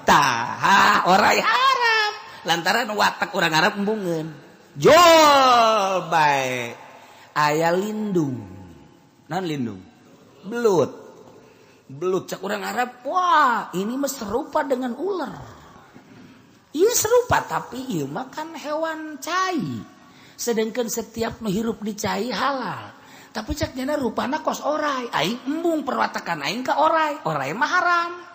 Tah, orai haram. Lantaran watak urang Arab embungeun. Jol bae. Aya lindung. Naon lindung? Belut. Belut cek urang Arab, wah, ini mah serupa dengan ular. Ieu serupa tapi ieu mah kan hewan cai. Sedangkan setiap nu hirup di cai halal. Tapi cek nyana rupana kos orai, aing embung perwatakan aing ka orai, orai mah haram.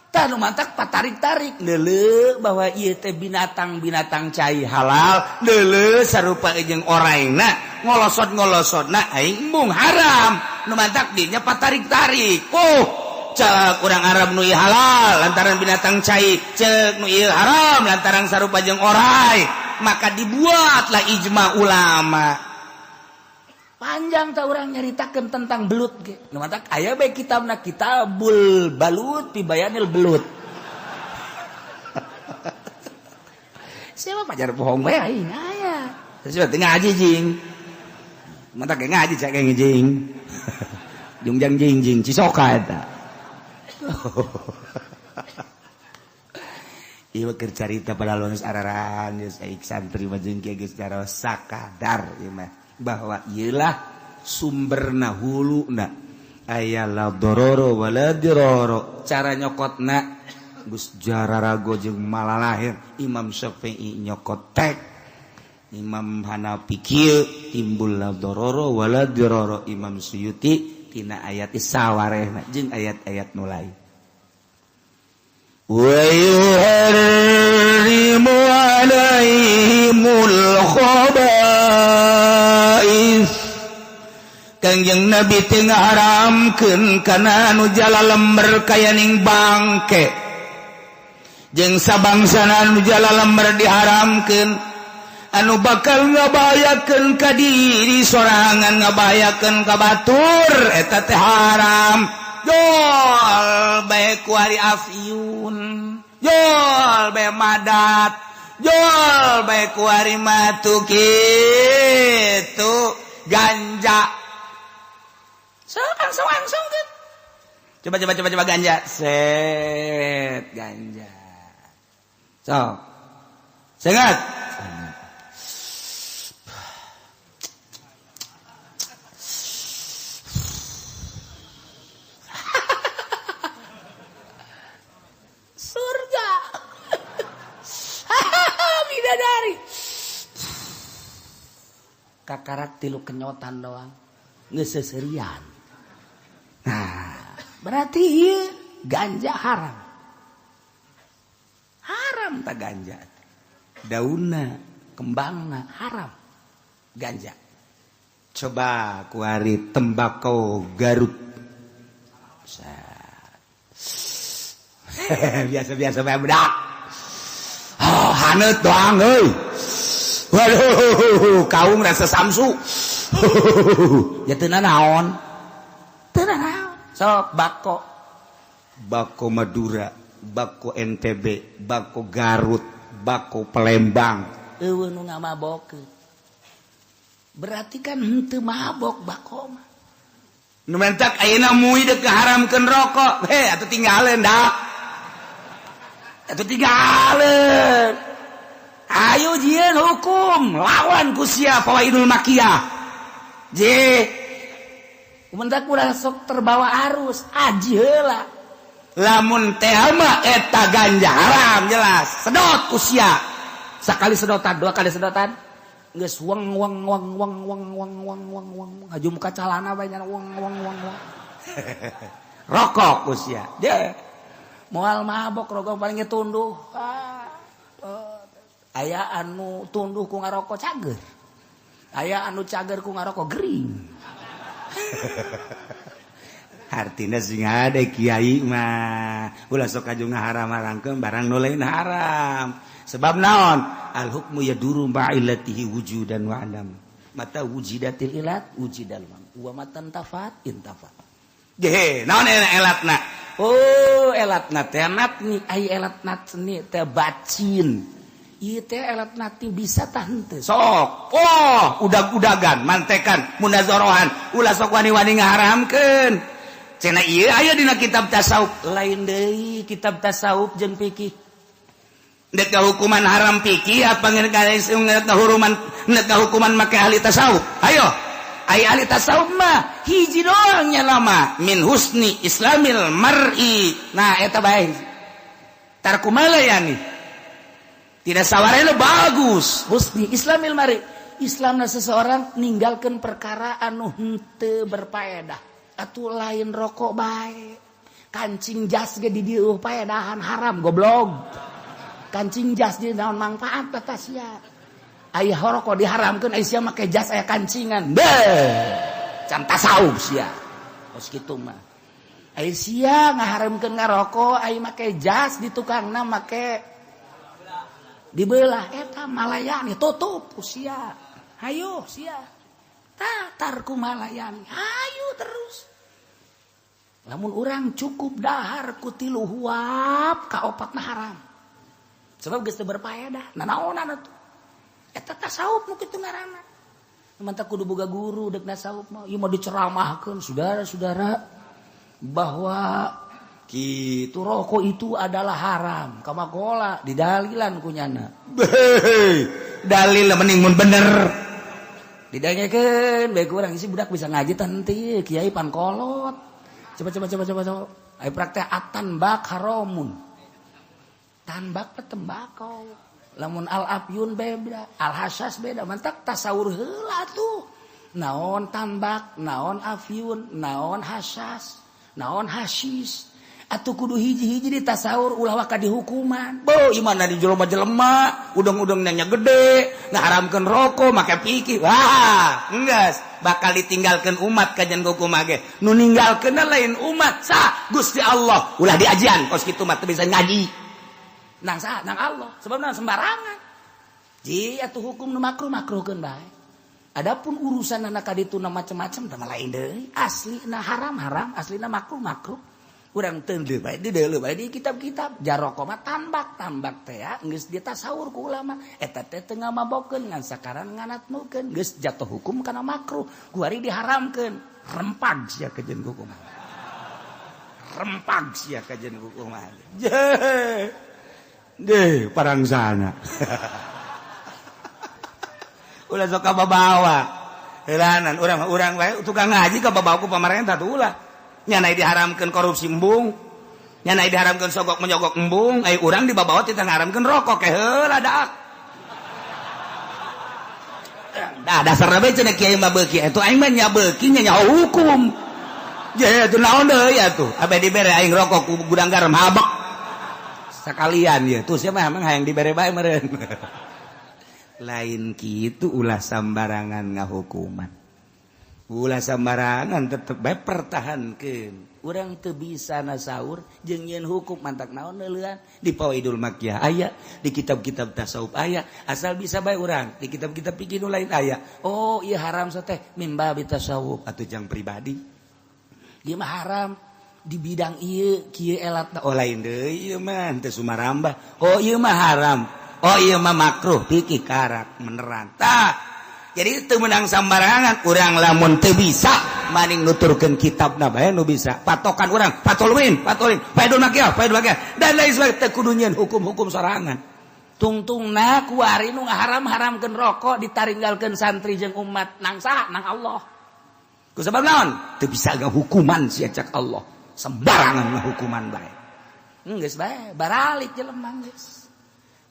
Tah nu mantak patarik-tarik leuleuh bahwa ieu teh binatang-binatang cai halal, leuleuh sarupa jeung oraina, ngolosot-ngolosotna aing embung haram. Nu mantak dinya patarik-tarik. Oh, cek urang Arab nu ieu halal lantaran binatang cai, cek nu ieu haram lantaran sarupa jeung orai. Maka dibuatlah ijma ulama. Panjang tak orang nyaritakeun tentang belut ge. Nu matak aya bae kitabna Kitabul Balut fi Bayanil Belut. Siapa pajar bohong bae aing aya. Siapa teu ngaji jing. Matak ge ngaji cak ge jing. Jungjang jing jing cisoka eta. Ieu keur carita pada geus araran geus aing santri mah jeung kieu geus sakadar ieu mah. Bahwa iyalah sumberna huluna aya la dororo wala diroro cara nyokotna geus jararago jeung malalahir Imam Syafi'i nyokot tek Imam Hanafi kieu timbul la dororo wala diroro Imam Suyuti tina ayat sawarehna jeung ayat-ayat nu lain wa yuharrimu alaihimul khaba'is. Kangjeng Nabi teu ngaharamkeun kana anu jala lember kayaning bangke jeung sabangsana anu jala lember diharamkeun anu bakal ngabahayakeun ka diri sorangan ngabahayakeun ka batur eta teh haram. Jol bae kuari afyun, jol bae madat, jol bae kuari matu kitu ganja. So langsung kan. Coba coba coba coba ganja. Set ganja. So. Sengat. Surga. Kakarak tilu kenyotan doang, geus seserian. Nah, berarti ieu ganja haram. Haram tak ganja. Daunna, kembangna haram. Ganja. Coba kuari tembakau Garut. Biasa-biasa bae budak. Oh, haneut doang euy. Waduh, kaum rasa samsu. Ya teu naon. Teu naon. Sok bako. Bako Madura, bako NTB, bako Garut, bako Palembang. Eueuh nu ngamabokeun. Berarti kan henteu mabok bako mah. Nu mentak ayeuna MUI deuk ngaharamkeun rokok. Heh, atuh tinggalin dah. Atuh tinggalin. Ayo jieun hukum lawan ku sia fawaidul makiyah. Je. Mentak ulah sok terbawa arus, aji heula. Lamun teh mah eta ganja haram jelas. Sedot ku sia. Sakali sedotan, dua kali sedotan. Geus weng weng weng weng weng weng weng weng weng ngaju muka calana bae nya weng weng weng weng. Rokok ku sia. Dia moal mabok, rokok paling tunduh. Ah, aya anu tunduh ku ngarokok cager. Aya anu cager ku ngarokok gering. Artinya sing ada kiai mah ulah sok kaju ngaharam-haramkeun barang nu lain haram. Sebab naon? Al hukmu yaduru ma'illatihi wujudan wa adam. Mata wujidatil ilat wujidal wa matan tafat intafat. Ge, naon elatna? Oh, elatna teh natni, ai elat natni teh bacin. Ieu teh elat natni bisa tah henteu. Sok. Oh, udag-udagan, mantekan, munazorohan, ulah sok wani-wani ngaharamkeun. Cenah ieu aya dina kitab tasawuf. Lain deui kitab tasawuf jeung fikih. Dek hukuman haram fikih apa hukuman nek hukuman make ahli tasawuf? Ayo. Ai ahli tasawuf mah hiji doang nya lama min husni islamil mar'i. Nah, eta bae. Tarku malayani. Tidak sawarena bagus. Husni islamil mar'i. Islamna seseorang ninggalkan perkara anu henteu berfaedah. Atuh lain rokok bae. Kancing jas ge di dieu paedahan haram goblok. Kancing jas di naon manfaat tata sia. Aya rokok diharamkeun aya sia make jas aya kancingan. Beuh. Can tasawuf sia. Kos kitu mah. Aya sia ngaharamkeun ngarokok aya make jas di tukangna make dibelah eta malayani tutup ku sia. Hayu sia. Tarku malayani. Hayu terus. Lamun urang cukup dahar ku tilu huap ka opatna haram. Sebab geus teu berfaedah. Nanaonan atuh. Eta tasawuf nu kitu ngaranna. Mantap kudu boga guru dek tasawuf mah. Ieu mah diceramahkeun saudara-saudara bahwa kitu rokok itu adalah haram. Kamagola didalilan ku nyana. Dalil mending mun bener. Didangekeun bae kurang isi budak bisa ngaji teh henteu kiai pan kolot. Coba coba coba coba coba. Ayo praktek atan bak haramun. Tanbak teh tembakau. Lamun al afyun beda, al hasas beda. Mantak tasawur heula tuh. Naon tambak, naon afyun, naon hasas, naon hasis. Atuh kudu hiji-hiji di tasawur ulah waka dihukuman. Bo, imana di jelema jelema, udang-udang nanya gede, ngaharamkeun rokok make pikir. Wah, enggeus bakal ditinggalkeun umat kajian hukum ge. Nu ninggalkeun lain umat, sa Gusti Allah. Ulah diajian kos kitu mah teu bisa ngaji. Nang sa, nang Allah, sebab nang sembarangan. Ji atuh hukum nu makruh makruhkeun bae. Adapun urusan anak kaditu na macam-macam teh lain deui. Aslina haram-haram, aslina makruh makruh. Urang teu bae di deuleu bae di kitab-kitab. Jaroko mah tambak, tambak teh ya geus ditasawur ku ulama. Eta teh teu ngamabokeun ngan sakaran nganatnukeun geus jatuh hukum kana makruh. Kuari diharamkeun. Rempag sia kajian hukum. Rempag sia kajian hukum. Deh, parang sana. Ulah sok kababawa. Heulanan urang wae tukang ngaji kababawa ku pamarentah tuh ulah. Nya diharamkeun korupsi embung. Nya diharamkeun sogok menyogok embung, ai urang dibabawa teh ngaharamkeun rokok ke heula daak. Nah, dasar bae cenah kiai mah beuki atuh, aing mah nya beuki nya nyaho hukum. Ya tuh, naon deui atuh? Abe dibere aing rokok ku Gudang Garam, habek sekalian ya. Tuh, siapa emang hayang dibere bae meureun. Lain kitu, ulah sambarangan ngahukuman. Ulah sambarangan, tetep bae pertahankeun. Urang teu bisa nasaur jeung nyieun hukum, mantak naon neuleuan di Fawaidul Makkiyah aya, di kitab-kitab tasawuf aya, asal bisa bae urang di kitab-kitab fikih nu lain aya. Oh iya, haram teh mimba tasawuf atuh jang pribadi. Ieu mah haram di bidang ieu kieu elatna. Oh, lain deui, ieu mah teu sumarambah. Oh, ieu mah haram. Oh, ieu mah makruh, fikih karak menerang. Tah, jadi teu meunang sambarangan urang. Lamun teu bisa, maning nuturkeun kitabna bae nu bisa patokan urang, patolwin patolin, Faidul Makkiyah, Faidul Makkiyah, dan lain sebagainya. Teu kudu nyieun hukum-hukum sorangan. Tungtungna kuari nu ngaharam-haramkeun rokok ditaringgalkeun santri jeung umat nang saha? Nang Allah. Ku sebab naon? Teu bisa hukuman sia cak Allah, sembarangan ngahukuman bae. Geus bae baralik jelema, geus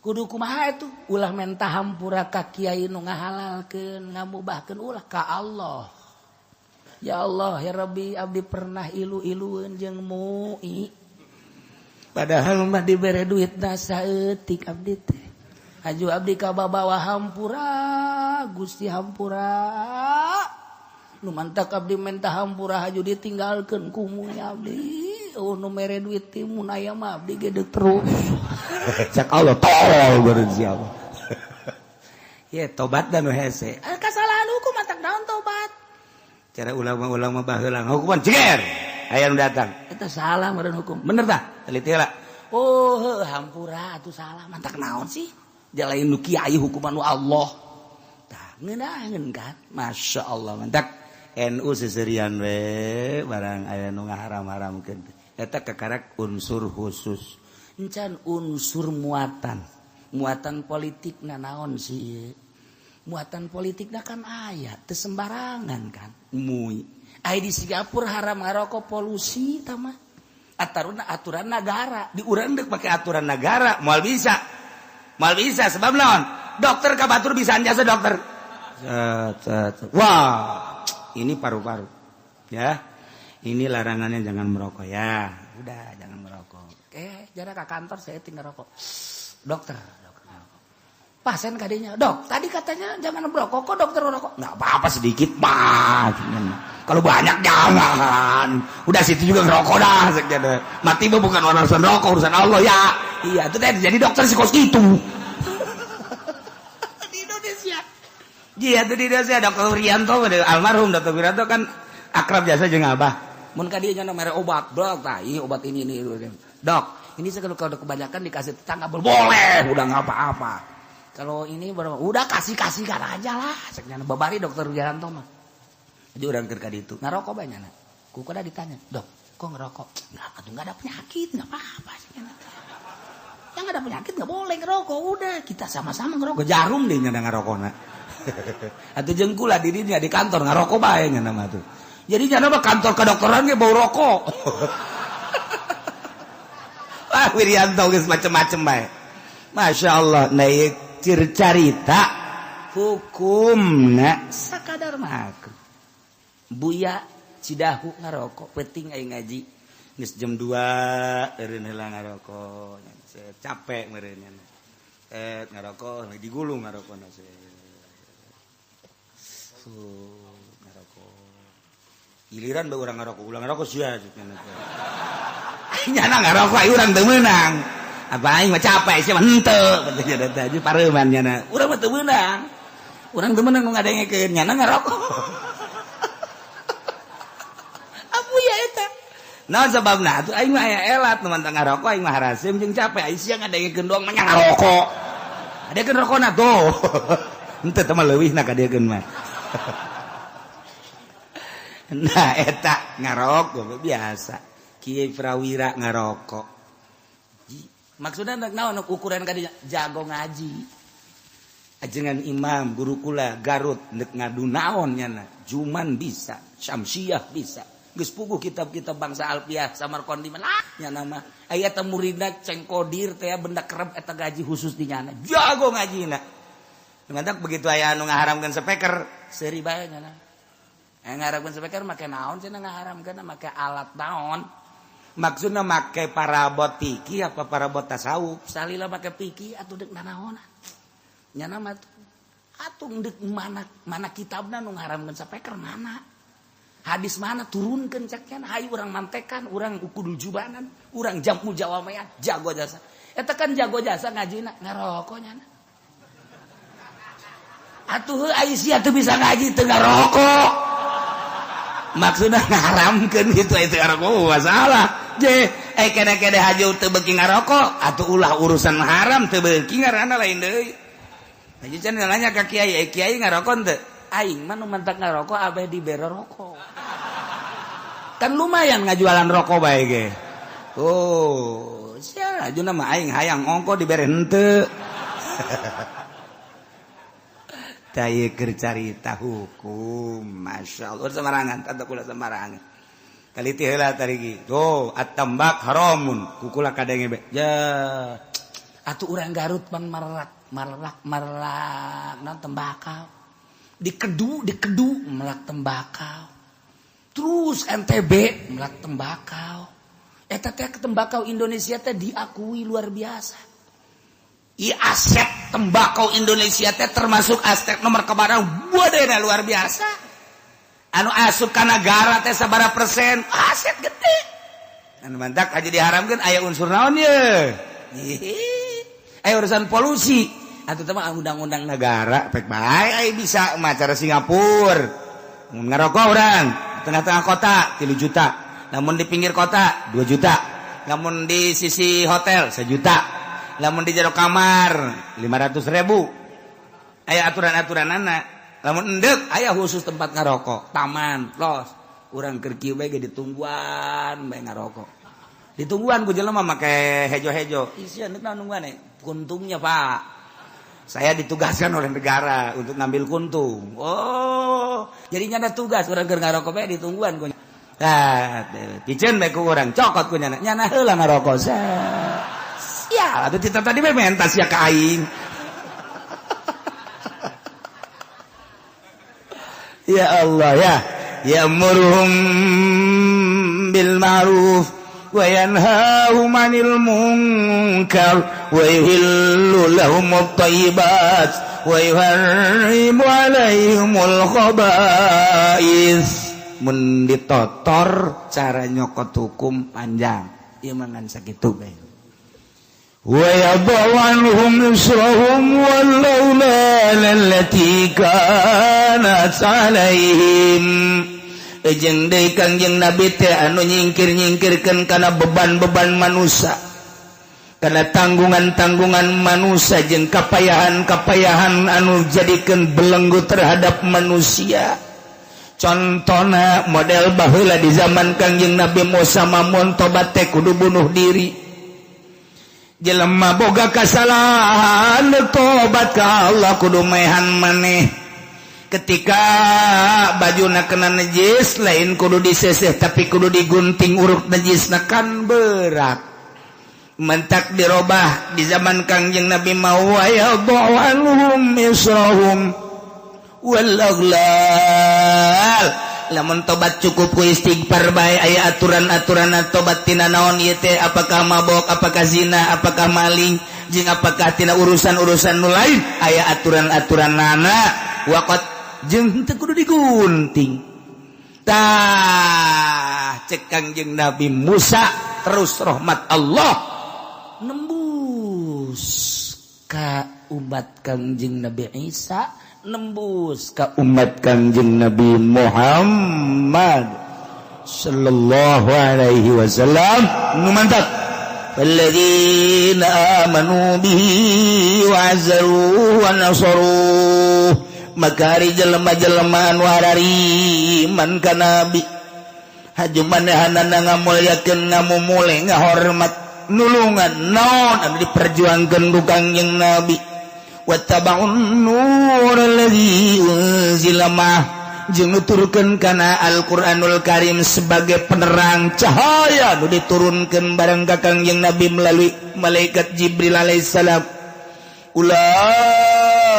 kudu kumaha itu. Ulah menta hampura ka kiai nu ngahalalkeun, ngamubahkeun, ulah, ka Allah. Ya Allah, ya Rabbi, abdi pernah ilu-ilueun jeung MUI, padahal mah dibere duit na saeutik. Abdi teh haju abdi ka babawa hampura, Gusti, hampura. Nu mantak abdi menta hampura, haju ditinggalkeun ku MUI abdi. Oh, nu mere duit ti mun aya mah abdi gede terus. Cak Allah tolol baru siapa ya tobat dan hese. Eh, kesalahan hukum, mantak naon tobat? Cara ulama-ulama baheula hukuman jeger, aya nu datang. Eta salah meureun hukum. Bener tah, teliti heula. Oh heuh, hampura atuh, salah. Mantak naon sih? Lain nu kiai, hukuman nu Allah. Tah, ngeunaheun kan? Masya Allah, mantak NU seserian we barang aya nu ngaharam-haramkeun eta kakarak unsur khusus. Encan unsur muatan, muatan politik na naon sih? Muatan politik na kan aya, teu sembarangan kan. MUI. Ai di Singapura haram ngarokok, polusi tama aturan, aturan negara. Di urang dek pakai aturan negara moal bisa, moal bisa. Sebab naon? Dokter ka batur bisa jasa dokter. Set, set, set. Wah, ini paru-paru ya, ini larangannya jangan merokok ya, udah jangan merokok. Eh, jarak ke kantor saya tinggal rokok, dokter, dokter ngerokok. Pasien kadinya, "Dok, tadi katanya jangan merokok, kok dokter merokok?" Nggak apa-apa sedikit mah, kalau banyak jangan. Udah situ juga ngerokok dah. Mati mah bukan urusan rokok, urusan Allah ya. Iya itu teh, jadi dokter sih kos itu di Indonesia. Iya, itu di Indonesia Dokter Wiranto, almarhum Dokter Wiranto kan akrab biasa jeung Abah. Mun ka dieu nya mere obat, "Dok, tah ieu obat ini, dok. Ini saya kalau kebanyakan dikasih tetangga boleh, udah nggak apa-apa." Kalau ini berapa, udah kasih, kasihkan aja lah ceknya babari Dokter Wiranto mah. Jadi orang keur ka ditu ngerokok banyak nah. Ku kada ditanya, "Dok, kok ngerokok?" "Nggak atuh, nggak ada penyakit, nggak apa-apa." Yang ada penyakit nggak boleh ngerokok. Udah, kita sama-sama ngerokok. Jarum deh nya ngerokokna. Atuh jeung kula di dinya di kantor ngerokok bae nya mah tuh. Jadi nya mah kantor kedokteran ge bau rokok. Wah, Wiryanto geus macem-macem bae. Masya Allah, naik carita hukumna sakadar makruh. Buya Cidahu ngarokok penting aing ngaji. Geus jam 2 eureun heula ngarokok. Capek meureun, eh, ngarokok digulung ngarokok, ngarokok. Giliran bae urang ngarokok, ulah ngarokok sia. Nyana ngarokok, aing urang teu meunang. Apa aing mah capek, sia mah henteu. Pentingnya teh pareuman nyana. Urang mah teu meunang. Urang teu meunang nu ngadengekeun, nyana ngarokok. Abu ya eta. Naon sababna? Atuh aing mah aya elat nu mantang ngarokok, aing mah haraseum jeung capek. Aing sia ngadengekeun doang mah ngarokok. Adekeun rokona tuh. Henteu teh mah leuwihna kadiekeun mah. Nah, eta ngarokok biasa. Kiai Prawira ngarokok. Maksudnya naon ukuran kadinya jago ngaji? Ajengan imam guru kula Garut nek ngadu naon nyana, Juman bisa, Syamsiah bisa. Geus puguh kitab-kitab bangsa Alfiah Samarkandi mah lah nyana mah. Aya teh muridna Ceng Kodir teh, benda kerep eta gaji khusus di nyana. Jago ngajina. Mantak begitu aya anu ngaharamkeun speaker, seuri bae nyana. Eh, ngaharamkeun speaker make naon cenah, ngaharamkeun make alat naon? Maksudna make parabot fikih apa parabot tasawuf? Salila make fikih atuh deuk nanaonan. Nyana mah atuh deuk mana mana kitabna nu ngaharamkeun speaker, mana? Hadis mana, turunkeun cek nya. Hayu urang mantekan, urang kudu jubanan, urang jamu jawamean, jago jasa. Eta kan jago jasa ngajina ngarokok nyana. Atuh ai sia teu bisa ngaji teu ngarokok. Maksudna ngaharamkeun gitu itu ngarokok masalah. Je, eh kene-kene haju teu beuki ngarokok atuh ulah urusan haram teu beuki ngaranna lain deui. Haji can nanya ka kiai, eh kiai ngarokok teu? Aing mah nu mantak ngarokok abeh dibere rokok. Kan lumayan ngajualan rokok bae ge. Oh, sia hajuna mah aing hayang ongko dibere henteu. Daya keur carita hukum, Masya Allah, sembarangan, tanda kula sembarangan. Kaliti heula tarigi. Tuh, at-tambak haramun. Kukula kadenge be. Ya. Atuh urang Garut pan marerak, marerak, marerak naon tembakau. Dikedu, dikedu melak tembakau. Terus NTB melak tembakau. Eta teh tembakau Indonesia teh diakui luar biasa. I aset tembakau Indonesia teh termasuk aset nomor kebarang bodena luar biasa. Anu asup ka negara teh sabaraha persen, aset gede. Anu mantak aja diharamkeun aya unsur naon ye? Aya urusan polusi. Atuh teh mah undang-undang negara pek bae aya bisa macara Singapura. Mun ngarokok urang tengah-tengah kota 3 juta. Namun di pinggir kota 2 juta. Namun di sisi hotel 1 juta. Lamun di jero kamar 500.000. Aya aturan-aturan anak. Lamun endek aya khusus tempat ngarokok, taman, los. Urang keur kieu bae ge ditungguan bae ngarokok. Ditungguan ku jelema make hejo-hejo. Isian deuk nungguan kuntungnya, Pak. Saya ditugaskan oleh negara untuk ngambil kuntung. Oh, jadinya ada tugas urang keur ngarokok bae ditungguan ku. Tah, piceun bae ku urang, cokot ku nyana. Nyana heula ngarokok. Sial, atuh tita tadi bae mentas ya ka aing. Ya Allah ya. Ya'muruhum bil ma'ruf wa yanhahum 'anil munkar wa yuhillu lahumut thayyibat wa yuharrimu 'alaihimul khaba'is. Mun ditotor cara nyokot hukum panjang. Ieu mah ngan sakitu bae. Wa yadh'u 'anhum israhum wal aghlal allati kanat 'alaihim. Jeung deui Kangjeng Nabi teh anu nyingkir-nyingkirkeun kana beban-beban manusia, kana tanggungan-tanggungan manusia jeung kapayahan-kapayahan anu jadikeun belenggu terhadap manusia. Contona model baheula di zaman Kangjeng Nabi Musa mamun tobat teh kudu bunuh diri. Jelema boga kasalahan tobat ka Allah kudu mehan maneh. Ketika bajuna kena najis lain kudu diseseh tapi kudu digunting uruk najisna, kan berat. Mentak dirobah di zaman Kangjeng Nabi mau wa yadh'u anhum israhum wal aghlal. Lamun tobat cukup ku istighfar bae, aya aturan-aturan tobat tina naon ieu teh, apakah mabok, apakah zina, apakah maling, jeung apakah tina urusan-urusan nu lain, aya aturan-aturanana. Waqat jeung henteu kudu digunting. Tah, cek Kangjeng Nabi Musa terus rahmat Allah nembus ka umat Kangjeng Nabi Isa, nembus ka umat Kangjeng Nabi Muhammad sallallahu alaihi wasallam. Nu mantap alladzina amanu bihi wa azzaruhu wa nasaruhu. Maka ari jelema-jelema anu harariman ka nabi haju manehanana ngamulyakeun, ngamumule, ngahormat, nulungan naon anu diperjuangkeun ku Kangjeng Nabi. Wattaba'un nur alladzi unzila ma'ah, jeung nuturkeun kana Al-Qur'anul Karim sebagai penerang cahaya nu diturunkeun bareng ka Kangjeng Nabi melalui malaikat Jibril alaihissalam. Ulaika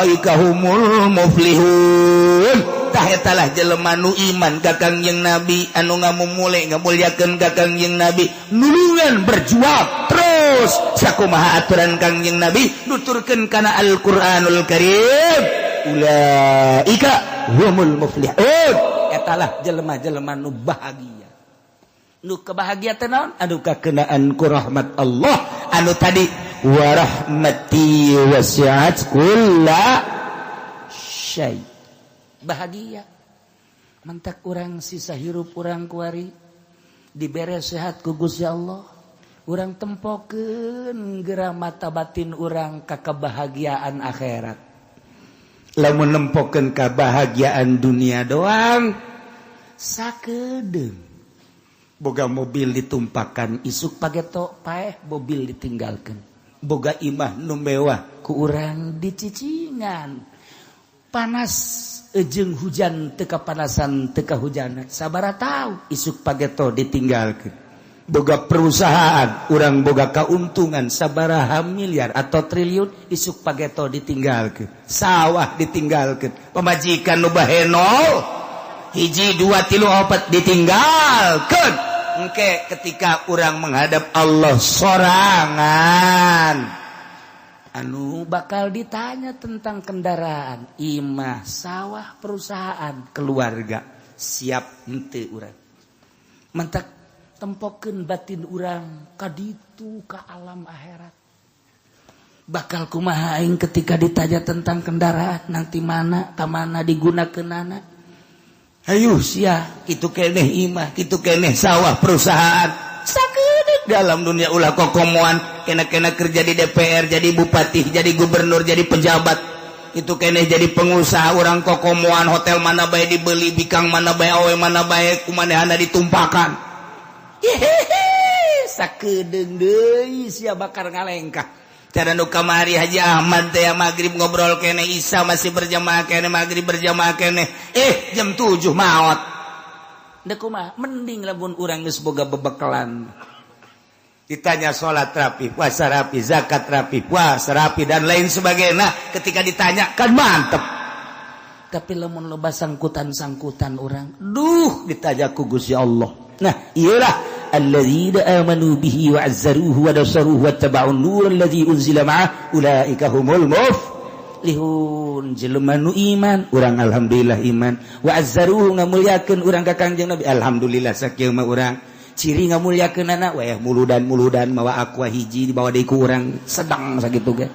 Ulaika humul muflihun. Tah, etalah jelema nu iman ka Kangjeng Nabi, anu ngamumule ngamulyakeun ka Kangjeng Nabi, nulungan, berjuang terus sakumaha aturan Kangjeng Nabi, nuturkeun kana Al-Qur'anul Karim. Ulaika humul muflihun, etalah jelema-jelema nu bahagia. Nu kebahagiaan teh naon? Anu kakenaan ku rahmat Allah, anu tadi, warahmati wasi'at kulla syai. Bahagia mentak urang sisa hirup urang kuari dibere sehat ku Gusti Allah, urang tempokeun geura mata batin urang ka kebahagiaan akhirat. Lamun nempokeun kebahagiaan dunia doang, sakedeung boga mobil ditumpakan, isuk pageto paeh, mobil ditinggalkan. Boga imah nu mewah, ku urang dicicingan. Panas ejeng hujan teu kapanasan, teu kahujanan, sabara tahu, isuk pageto ditinggalkan. Boga perusahaan, urang boga keuntungan sabaraha miliar atau triliun, isuk pageto ditinggalkan. Sawah ditinggalkan, pamajikan nu bahenol hiji, dua, tilu, opat ditinggalkan. Engke ketika urang menghadap Allah sorangan, anu bakal ditanya tentang kendaraan, imah, sawah, perusahaan, keluarga, siap henteu urang? Mentak tempokeun batin urang kaditu, ka alam akhirat. Bakal kumaha aing ketika ditanya tentang kendaraan nanti, mana ka mana digunakeunana? Ayo sia, kitu keneh imah, kitu keneh sawah, perusahaan, sakedeuk dalam dunia. Ulah kokomoan kena-kena kerja di DPR, jadi bupati, jadi gubernur, jadi pejabat, itu keneh jadi pengusaha. Urang kokomoan, hotel mana bae dibeli, bikang mana bae, awe mana bae kumanehana ditumpakan. Hehehe, sakedeung deui sia bakal ngalengkah. Cara nu kamari Haji Ahmad teh, maghrib ngobrol kene, Isa masih berjamaah kene, maghrib berjamaah kene, jam 7 maot. Dek kumaha? Mending lamun urang geus boga bebekalan, ditanya sholat rapi, puasa rapi, zakat rapi, puasa rapi, dan lain sebagainya. Ketika ditanya kan mantep. Tapi lamun loba sangkutan-sangkutan urang, duh, ditanya ku Gusti Allah. Nah, iyalah, alladzina amanu bihi wa azzaruhu wa nasaruhu wa taba'un nur alladzi unzila ma'ah ulaika humul muflihun. Jelema nu iman, urang alhamdulillah iman, wa azzaruhu, ngamulyakeun urang ka Kangjeng Nabi, alhamdulillah. Sakieu mah urang ciri ngamulyakeun anak weh, muludan muludan mawa Aqua hiji, dibawa deui ku urang sedang sakitu ge.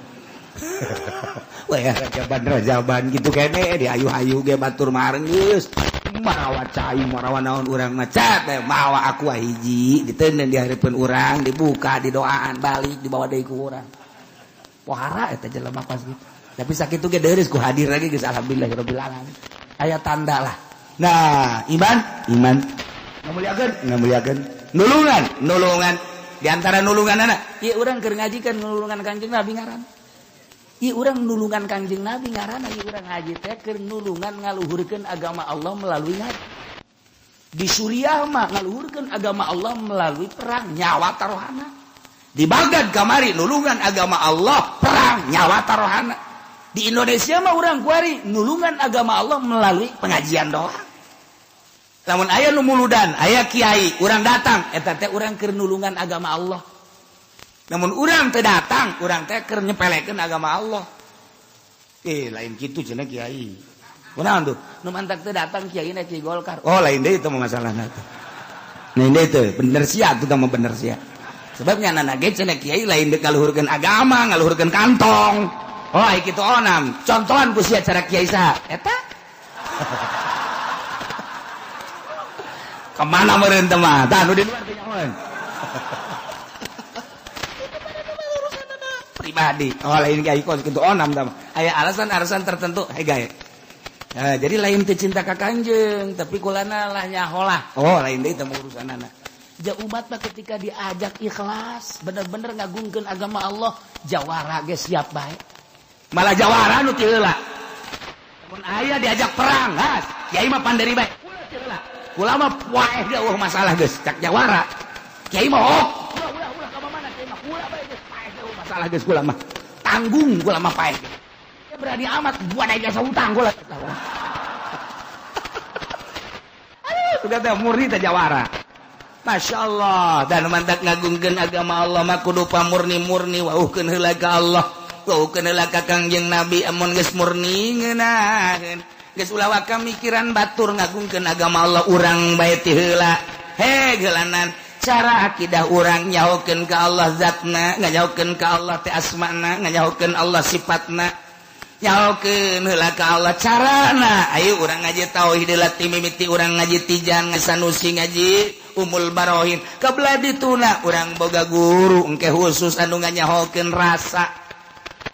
Weh, rajaban rajaban gitu kene, di ayu-ayu ge batur mareng geus mawa cai, mawa naon. Urang mah cat mawa Aqua hiji, diteundeun di hareupeun urang, dibuka, didoaan, balik dibawa deui ku urang. Pohara eta jelema pas gitu. Tapi sakitu ge deureus ku hadir lagi geus, alhamdulillah rabbil alamin, aya tanda lah. Nah, iman, iman, ngamuliakeun, ngamuliakeun, nulungan, nulungan. Di antara nulungan anak ieu, urang keur ngaji kan nulungan Kangjeng Nabi ngaran. Ieu urang nulungan Kangjeng Nabi ngaran. Ieu urang ngaji teh keur nulungan ngaluhurkeun agama Allah melalui ngaji. Di Suriah mah ngaluhurkeun agama Allah melalui perang, nyawa taruhana. Di Baghdad kamari nulungan agama Allah perang, nyawa taruhana. Di Indonesia mah urang kuari nulungan agama Allah melalui pengajian doang. Lamun aya nu muludan, aya kiai, urang datang, eta teh urang keur nulungan agama Allah. Namun urang teu datang, urang teh keur nyepelekeun agama Allah. Eh, lain kitu cenah kiai. Kunaon tuh? Nu mantak teu datang kiai na kiai Golkar. Oh, lain deui itu mah masalahna teh. Nah, ini teh bener sia tuh mah, bener sia. Sebabnya anak ge cenah kiai lain deuk ngaluhurkeun agama, ngaluhurkeun kantong. Oh, ai kitu onam. Contohan ku sia cara kiai saha? Eta. Kemana meureun teh mah? Tah, nu di luar teh nyahoeun. Pribadi. Oh, lain kiai kos kitu onam tah mah. Aya alasan-alasan tertentu hei gae. Nah, jadi lain teu cinta ka Kanjeng, tapi kulana lah nyaholah. Oh, lain deui teh urusanana. Ja umat mah ketika diajak ikhlas, bener-bener ngagungkeun agama Allah, jawara ge siap bae. Malah jawara nu ti heula. Mun aya diajak perang, has, kiai mah panderi bae. Ulah ti heula. Kula mah poeh ge eueuh masalah geus, cak jawara. Kiai mah oh, ulah ulah ulah ka mana kiai mah, kula bae geus paeh ge masalah geus kula mah. Tanggung gua mah paeh. Ya berani amat gua ada jasa utang gua. Aduh, sudah teh murni teh jawara. Masya Allah dan mantak ngagungkeun agama Allah mah kudu pamurni-murni wauhkeun heula ka Allah, wauhkeun heula ka Kangjeng Nabi. Amun geus murni ngeunaheun, geus ulah waka mikiran batur, ngagungkeun agama Allah urang bae ti heula. He geulanan cara akidah urang nyahokeun ka Allah zatna, nganyahokeun ka Allah teh asmana, nganyahokeun Allah sifatna, nyahokeun heula ka Allah carana. Ayo urang ngaji tauhid heula ti mimiti urang ngaji Tijan, Sanusi, ngaji Umul Barohin. Kebelah dituna urang boga guru engke khusus anu nganyahokeun rasa.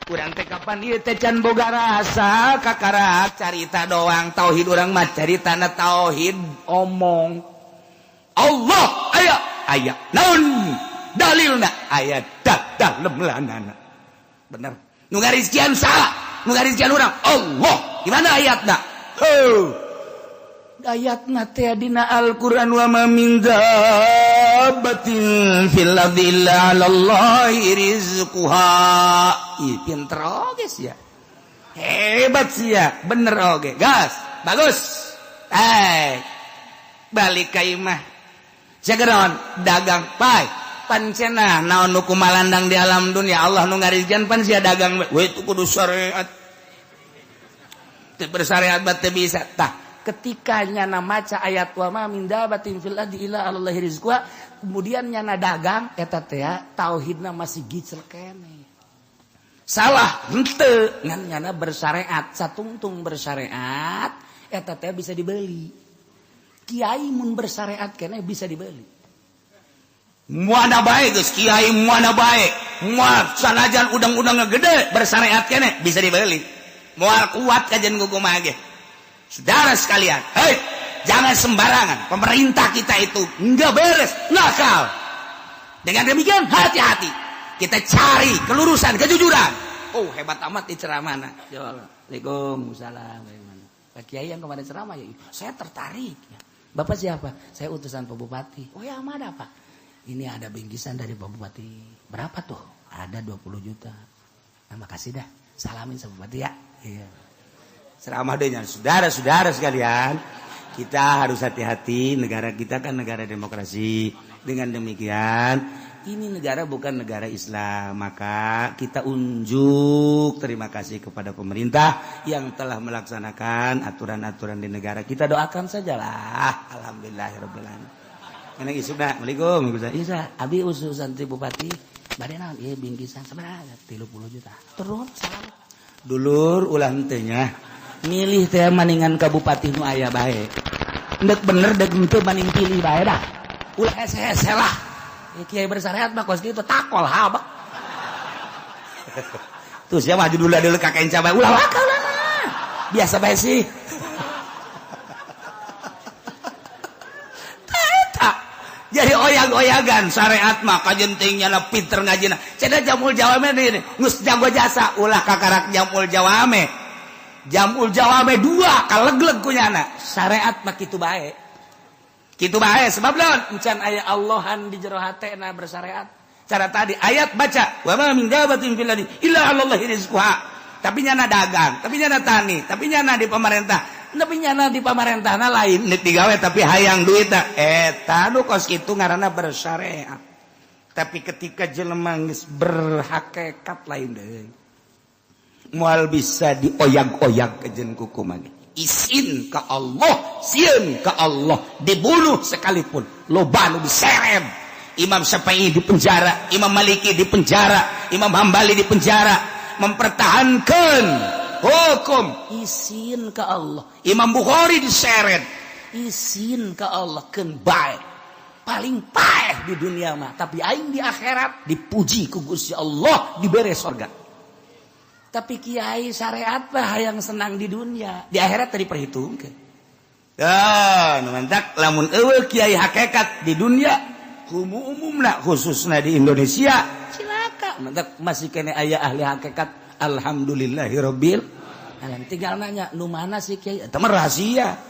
Urang teh kapan ieu teh can boga rasa, kakarak carita doang tauhid urang mah, caritana tauhid omong. Allah aya, aya naon dalilna? Aya dalem lanana. Bener nu ngarizkian salah? Nu ngarizkian urang Allah. Di mana ayatna? Heuh, ayatna teh dina Al-Qur'an, wa ma min dabbatin fil ardi illa 'alallahi rizquha. Ih, pinter oge sia, hebat sia, bener oge, gas, bagus. Eh, balik ka imah jageron dagang pai pancena naon nu kumalandang di alam dunia, Allah nu ngarizkian, pan sia dagang we. Itu kudu syariat, teu bersyariat bat teu bisa. Tah, ketika nyana maca ayat wa ma min dabatin fil ardi illa 'alallahi rizquha, kemudian nyana dagang, eta teh tauhidna masih gicel kene. Salah henteu, ngan nyana bersyariat. Satungtung bersyariat eta teh bisa dibeli. Kiai mun bersyariat kene bisa dibeli. Mana bae geus kiai, mana bae, moal sanajan udang-udang gede, bersyariat kene bisa dibeli, moal kuat kajian kumaha ge. Saudara sekalian, hei, jangan sembarangan. Pemerintah kita itu nggak beres, nakal. Dengan demikian hati-hati. Kita cari kelurusan, kejujuran. Oh, hebat amat di ceramah. Waalaikumsalam. Bagaimana? Pak Kiai yang kemarin ceramah ya? Saya tertarik. Ya. Bapak siapa? Saya utusan Pak Bupati. Oh ya, ada Pak. Ini ada bingkisan dari Pak Bupati. Berapa tuh? Ada 20 juta. Nah, makasih dah. Salamin sama Bupati ya. Iya. Ceramah deh, saudara-saudara sekalian. Kita harus hati-hati. Negara kita kan negara demokrasi. Dengan demikian, ini negara bukan negara Islam. Maka kita unjuk terima kasih kepada pemerintah yang telah melaksanakan aturan-aturan di negara. Kita doakan sajalah. Alhamdulillahirabbil alamin. Ini isukna, Assalamualaikum. Isa, abi utusan ti bupati. Bade naon? Ieu bingkisan sabaraha? 30 juta. Turun, salam. Dulur, ulah henteu nya. Milih teh maningan ka bupati nu aya bae. Ndek bener dek henteu maning pilih bae dah. Ulah hese-hese lah. Ya, kiai bersyariat mah kos kitu takol habak. Tuh siapa maju dulu dulu kakek cabai ulah wakal lah. Biasa bae sih. Jadi oyag-oyagan syariat mah kajentingnya na pinter ngajina. Cenah jamul jawame ini geus jago jasa, ulah kakarak jamul jawame. Jamul jawame dua kalegleg kunyana. Syariat mah kitu bae. Kitu bae sebab naon? Encan aya Allahan di jero hatena bersyariat. Cara tadi ayat baca wa ma min dabatin fil ardi illa 'alallahi rizquha. Tapi nyana dagang, tapi nyana tani, tapi nyana di pemerintah. Tapi nyana di pamarentahna lain nek digawe tapi hayang duit eta nu kos kitu ngaranna bersyariat. Tapi ketika jelema geus berhakikat lain deui. Moal bisa dioyag-oyag kejen kuku mah. Isin ka Allah, sieun ka Allah, dibunuh sekalipun loba nu diseret. Imam Syafi'i di penjara, Imam Maliki di penjara, Imam Hambali di penjara, mempertahankan hukum isin ke Allah. Imam Bukhari diseret isin ke Allah, keun bae paling paeh di dunia mah, tapi aing di akhirat dipuji ku Gusti Allah, dibere sorga. Tapi kiai syariat mah hayang senang di dunia, di akhirat tadi perhitungkeun. Ya, nu mantak lamun eueuh kiai hakikat di dunia umumna khususna di Indonesia cilaka. Mantak masih kene aya ahli hakikat, alhamdulillahirabbil alamin. Tinggal nanya nu mana sih kiai eta mah rahasia.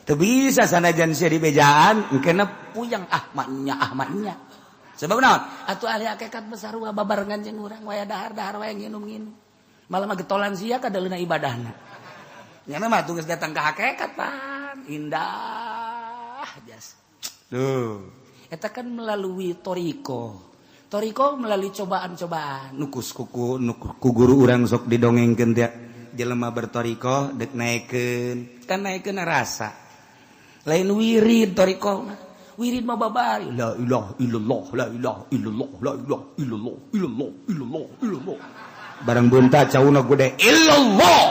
Teu bisa sanajan sia di bejaan engkena puyang ahmadnya ahmadnya. Sebab naon? Atuh ahli hakikat besar sarua babarengan jeung urang waya dahar-dahar waya nginum-nginum. Malah mah getolan sia kadaleuna ibadahna. Nya mah tuh geus datang ka hakikat pan indah jas. Duh. Eta kan melalui toriko. Toriko melalui cobaan-cobaan. Nukus kuku ku guru urang sok didongengkeun teh jelema bertoriko dek naekeun. Kan naekeun rasa. Lain wirid toriko mah. Wirid mah babari la ilaha illallah la ilaha illallah la ilaha illallah illallah illallah illallah. Barang bunta cauna gede illallah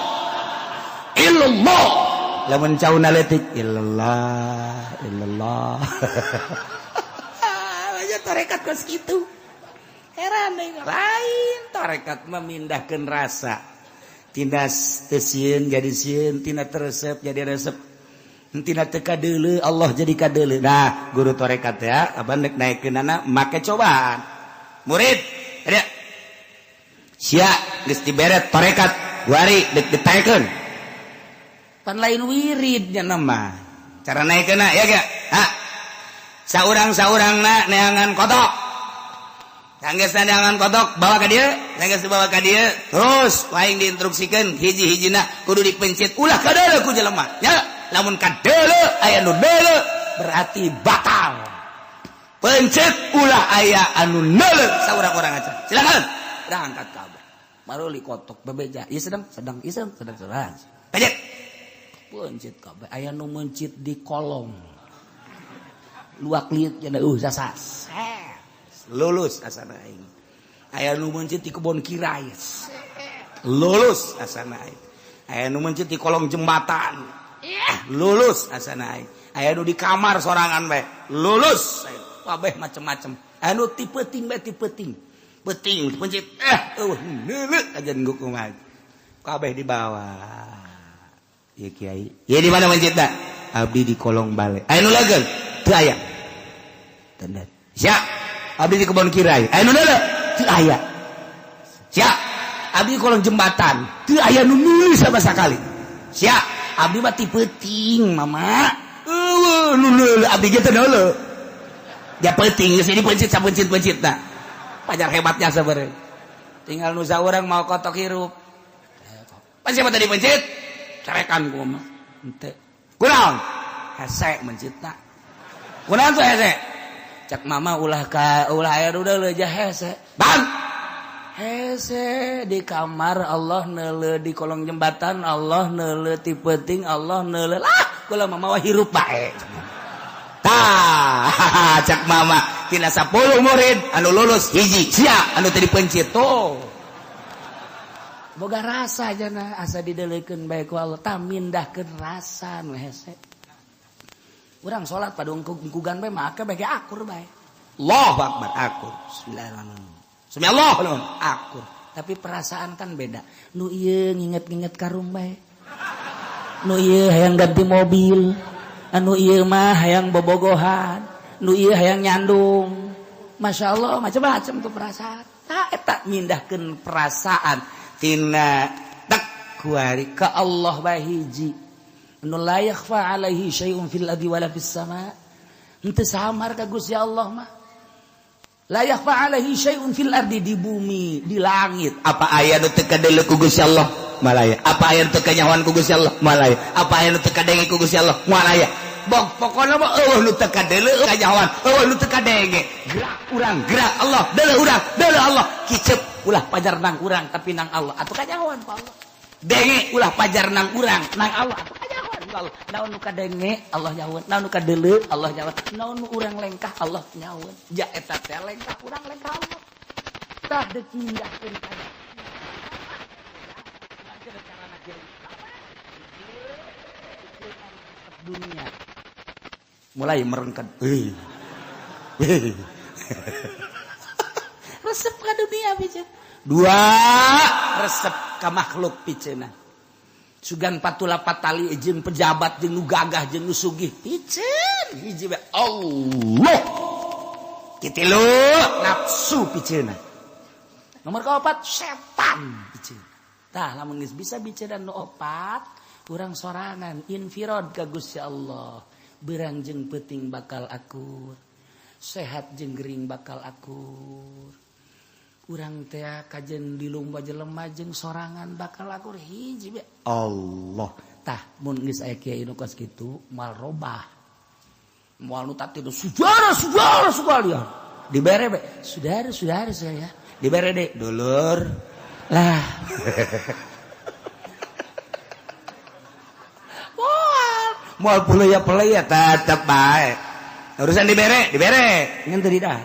illallah. Lamun cauna leutik illallah illallah. Aja tarekat kos kitu. Heran deui lain tarekat memindahkeun rasa. Tina teu sieun jadi sieun, tina teu resep jadi resep. Tina teu kadeuleu Allah jadi kadeuleu. Nah, guru tarekat ya, abang dek naekeunana make cobaan. Murid, ada sia geus diberet tarekat, guari dek ditaekeun. Pan lain wiridnya nama. Cara naekeunna ya ge? Ha. Saurang-saurangna neangan kodok. Sanggeus neangan kodok bawa ka dieu, sanggeus dibawa ka dieu, terus aing diinstruksikeun hiji-hijina kudu dipencet ulah kadeuleu ku jelema. Nya, lamun kadeuleu aya nu deuleu berarti batal. Pencet ulah aya anu neuleu saurang-urang aja. Silakan. Udah angkat kabeh. Maruli kotok bebeja. Ieu sedang sedang ieu sedang sedang sedang. Pencet. Pencet kabeh aya nu mencit di kolong. Luak liut cenah sasas. Lulus asana aing. Aya nu mencit di kebon kirai. Lulus asana aing. Aya nu mencit di kolong jembatan. Lulus asana aing. Aya nu di kamar sorangan bae. Lulus. Kabeh macem-macem. Aya nu ti peuting bae ti peuting. Peuting pencit eueuh neuleuh aja kumaha. Kabeh di bawah. Ieu kiai. Ieu di mana mencitna? Abdi di kolong bale. Aya nu legeun? Teu aya. Tendan. Sia. Abdi di kebon kirai. Aya nu neuleuh? Teu aya. Sia. Abdi di kolong jembatan. Teu aya nu nulis sama sekali. Sia. Abdi mah ti peuting, mama. Eueuh nu neuleuh abdi ge teu neuleuh. Dia peuting geus ini pencit sapencit-pencitna. Pajar hebatnya sebenarnya. Tinggal nu saurang mau kotok hirup. Pan siapa tadi pencit? Carekan gua mah. Henteu. Kunaon? Hese mencitna. Kunaon tuh hese? Cak mama ulah ka ulah aya udah leuja hese. Bang. Hese di kamar Allah neuleuh di kolong jembatan Allah neuleuh ti peuting Allah neuleuh lah kula mama mah hirup bae. Tah, cak mama tina 10 murid anu lulus hiji sia anu teu dipencit tuh. Boga rasa jana asa didelekeun bae ku Allah tah mindahkeun rasa nu hese. Urang salat padungkugan bae make bae akur bae. Allahu akbar akur. Bismillahirrahmanirrahim. Sami Allah akur. Tapi perasaan kan beda. Nu ieu nginget-nginget karung bae. Nu ieu hayang ganti mobil. Anu ieu mah hayang bobogohan. Nu ieu hayang nyandung. Masya Allah macam-macam tuh perasaan. Tah eta mindahkeun perasaan tina tak kuari ka Allah bae hiji. Nu la yakhfa alaihi syai'un fil ardi wala fis sama. Henteu samar ka Gusti Allah mah. La yakhfa alaihi syai'un fil ardi, di bumi, di langit. Apa aya nu teu kadeuleu ku Gusti Allah? Malaya. Apa aya nu teu kanyahoan ku Gusti Allah? Malaya. Apa aya nu teu kadenge ku Gusti Allah? Malaya. Bok pokona mah eueuh nu teu kadeuleu kanyahoan, eueuh nu teu kadenge. Gerak urang, gerak Allah, deuleu urang, deuleu Allah. Kicep ulah pajar nang urang tapi nang Allah. Atuh kanyahoan ku Allah. Denge ulah pajar nang urang, nang Allah. Atuh kanyahoan ku Allah. Naon nu kadenge Allah nyahoan, naon nu kadeuleu Allah nyahoan, naon nu urang lengkah Allah nyahoan. Ja eta teh lengkah urang lengkah Allah. Tah deuk mindahkeun ka dunia. Mulai merengket. Resep ka dunia piceun. Dua resep ka makhluk piceuna. Sugan patula patali jeung pejabat jeung nu gagah jeung nu sugih piceun hiji bae Allah. Kitilu nafsu piceuna. Nomor kaopat setan piceun. Tah lamun geus bisa bicara nu opat, urang sorangan infirod ka Gusti Allah. Berang jeung peuting bakal akur. Sehat jeung gering bakal akur. Urang teh kajen di lomba jelema jeung sorangan bakal akur, hiji be Allah. Tah, mun geus aya kiai nu kos kitu moal robah. Moal nu tadi saudara, saudara sekalian. Dibere be, saudara, saudara saya. Dibere deh, dulur lah. Moal moal pulaya pulaya tetep bae. Urusan dibere, dibere. Ngan teu dah.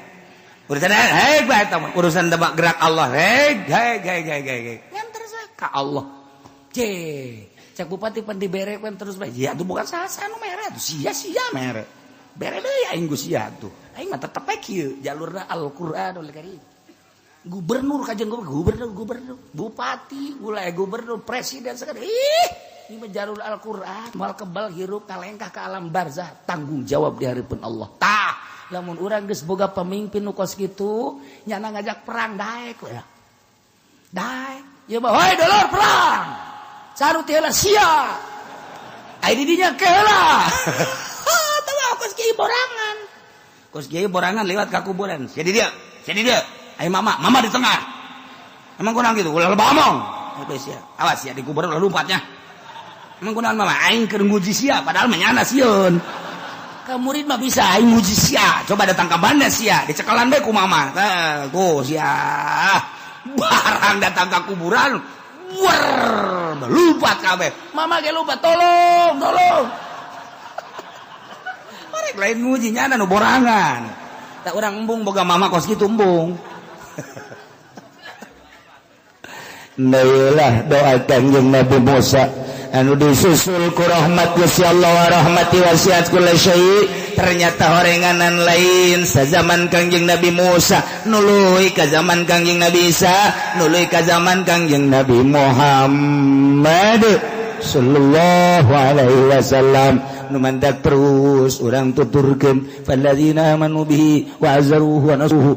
Urusan hei bae eta mah, urusan tebak gerak Allah. Hei, hei, hei, hei, hei, hei. Ngan terus bae ka Allah. Ce, cak bupati pan dibere pan terus bae. Ya tuh bukan sasa nu mere tuh, sia-sia mere. Bere deui aing ku sia tuh. Aing mah tetep bae kieu jalurna Al-Qur'anul Karim. Gubernur kajian gubernur, gubernur, bupati, mulai gubernur, presiden sekarang. Ih, ini mah jalur Al-Qur'an, moal kebal hirup kalengkah ke alam barzah, tanggung jawab di hareupeun Allah. Tah, lamun urang geus boga pemimpin nu kos kitu, nyana ngajak perang daek we. Daek. Ieu mah hoi dulur perang. Carut heula sia. Ai di dinya ke heula. Tahu kos kieu borangan. Kos kieu borangan lewat ka kuburan. Sia di dieu, sia di dieu. Ai mama, mama di tengah. Emang kurang gitu, ulah lebah omong. Oke sia. Awas sia di kuburan ulah lompatnya. Emang kunaon mama aing keur nguji sia padahal mah nyana sieun. Ka murid mah bisa aing nguji sia. Coba datang ka banda sia, dicekalan bae ku mama. Tah, tuh sia. Barang datang ka kuburan, wer, lompat kabeh. Mama ge lompat, tolong, tolong. Marek lain nguji nyana nu borangan. Tak urang embung boga mama kos kitu embung. Nah, doa Kangjeng Nabi Musa anu disusul ku rahmat Gusti Allah wa rahmati wasiat kulli syai. Ternyata horenganan lain sazaman Kangjeng Nabi Musa, nuluy ka zaman Kangjeng Nabi Isa, nuluy ka zaman Kangjeng Nabi Muhammad sallallahu alaihi wasallam. Nu mandak terus urang tuturkeun, falladzina amanu bihi wa azzaruhu wa nasuhu.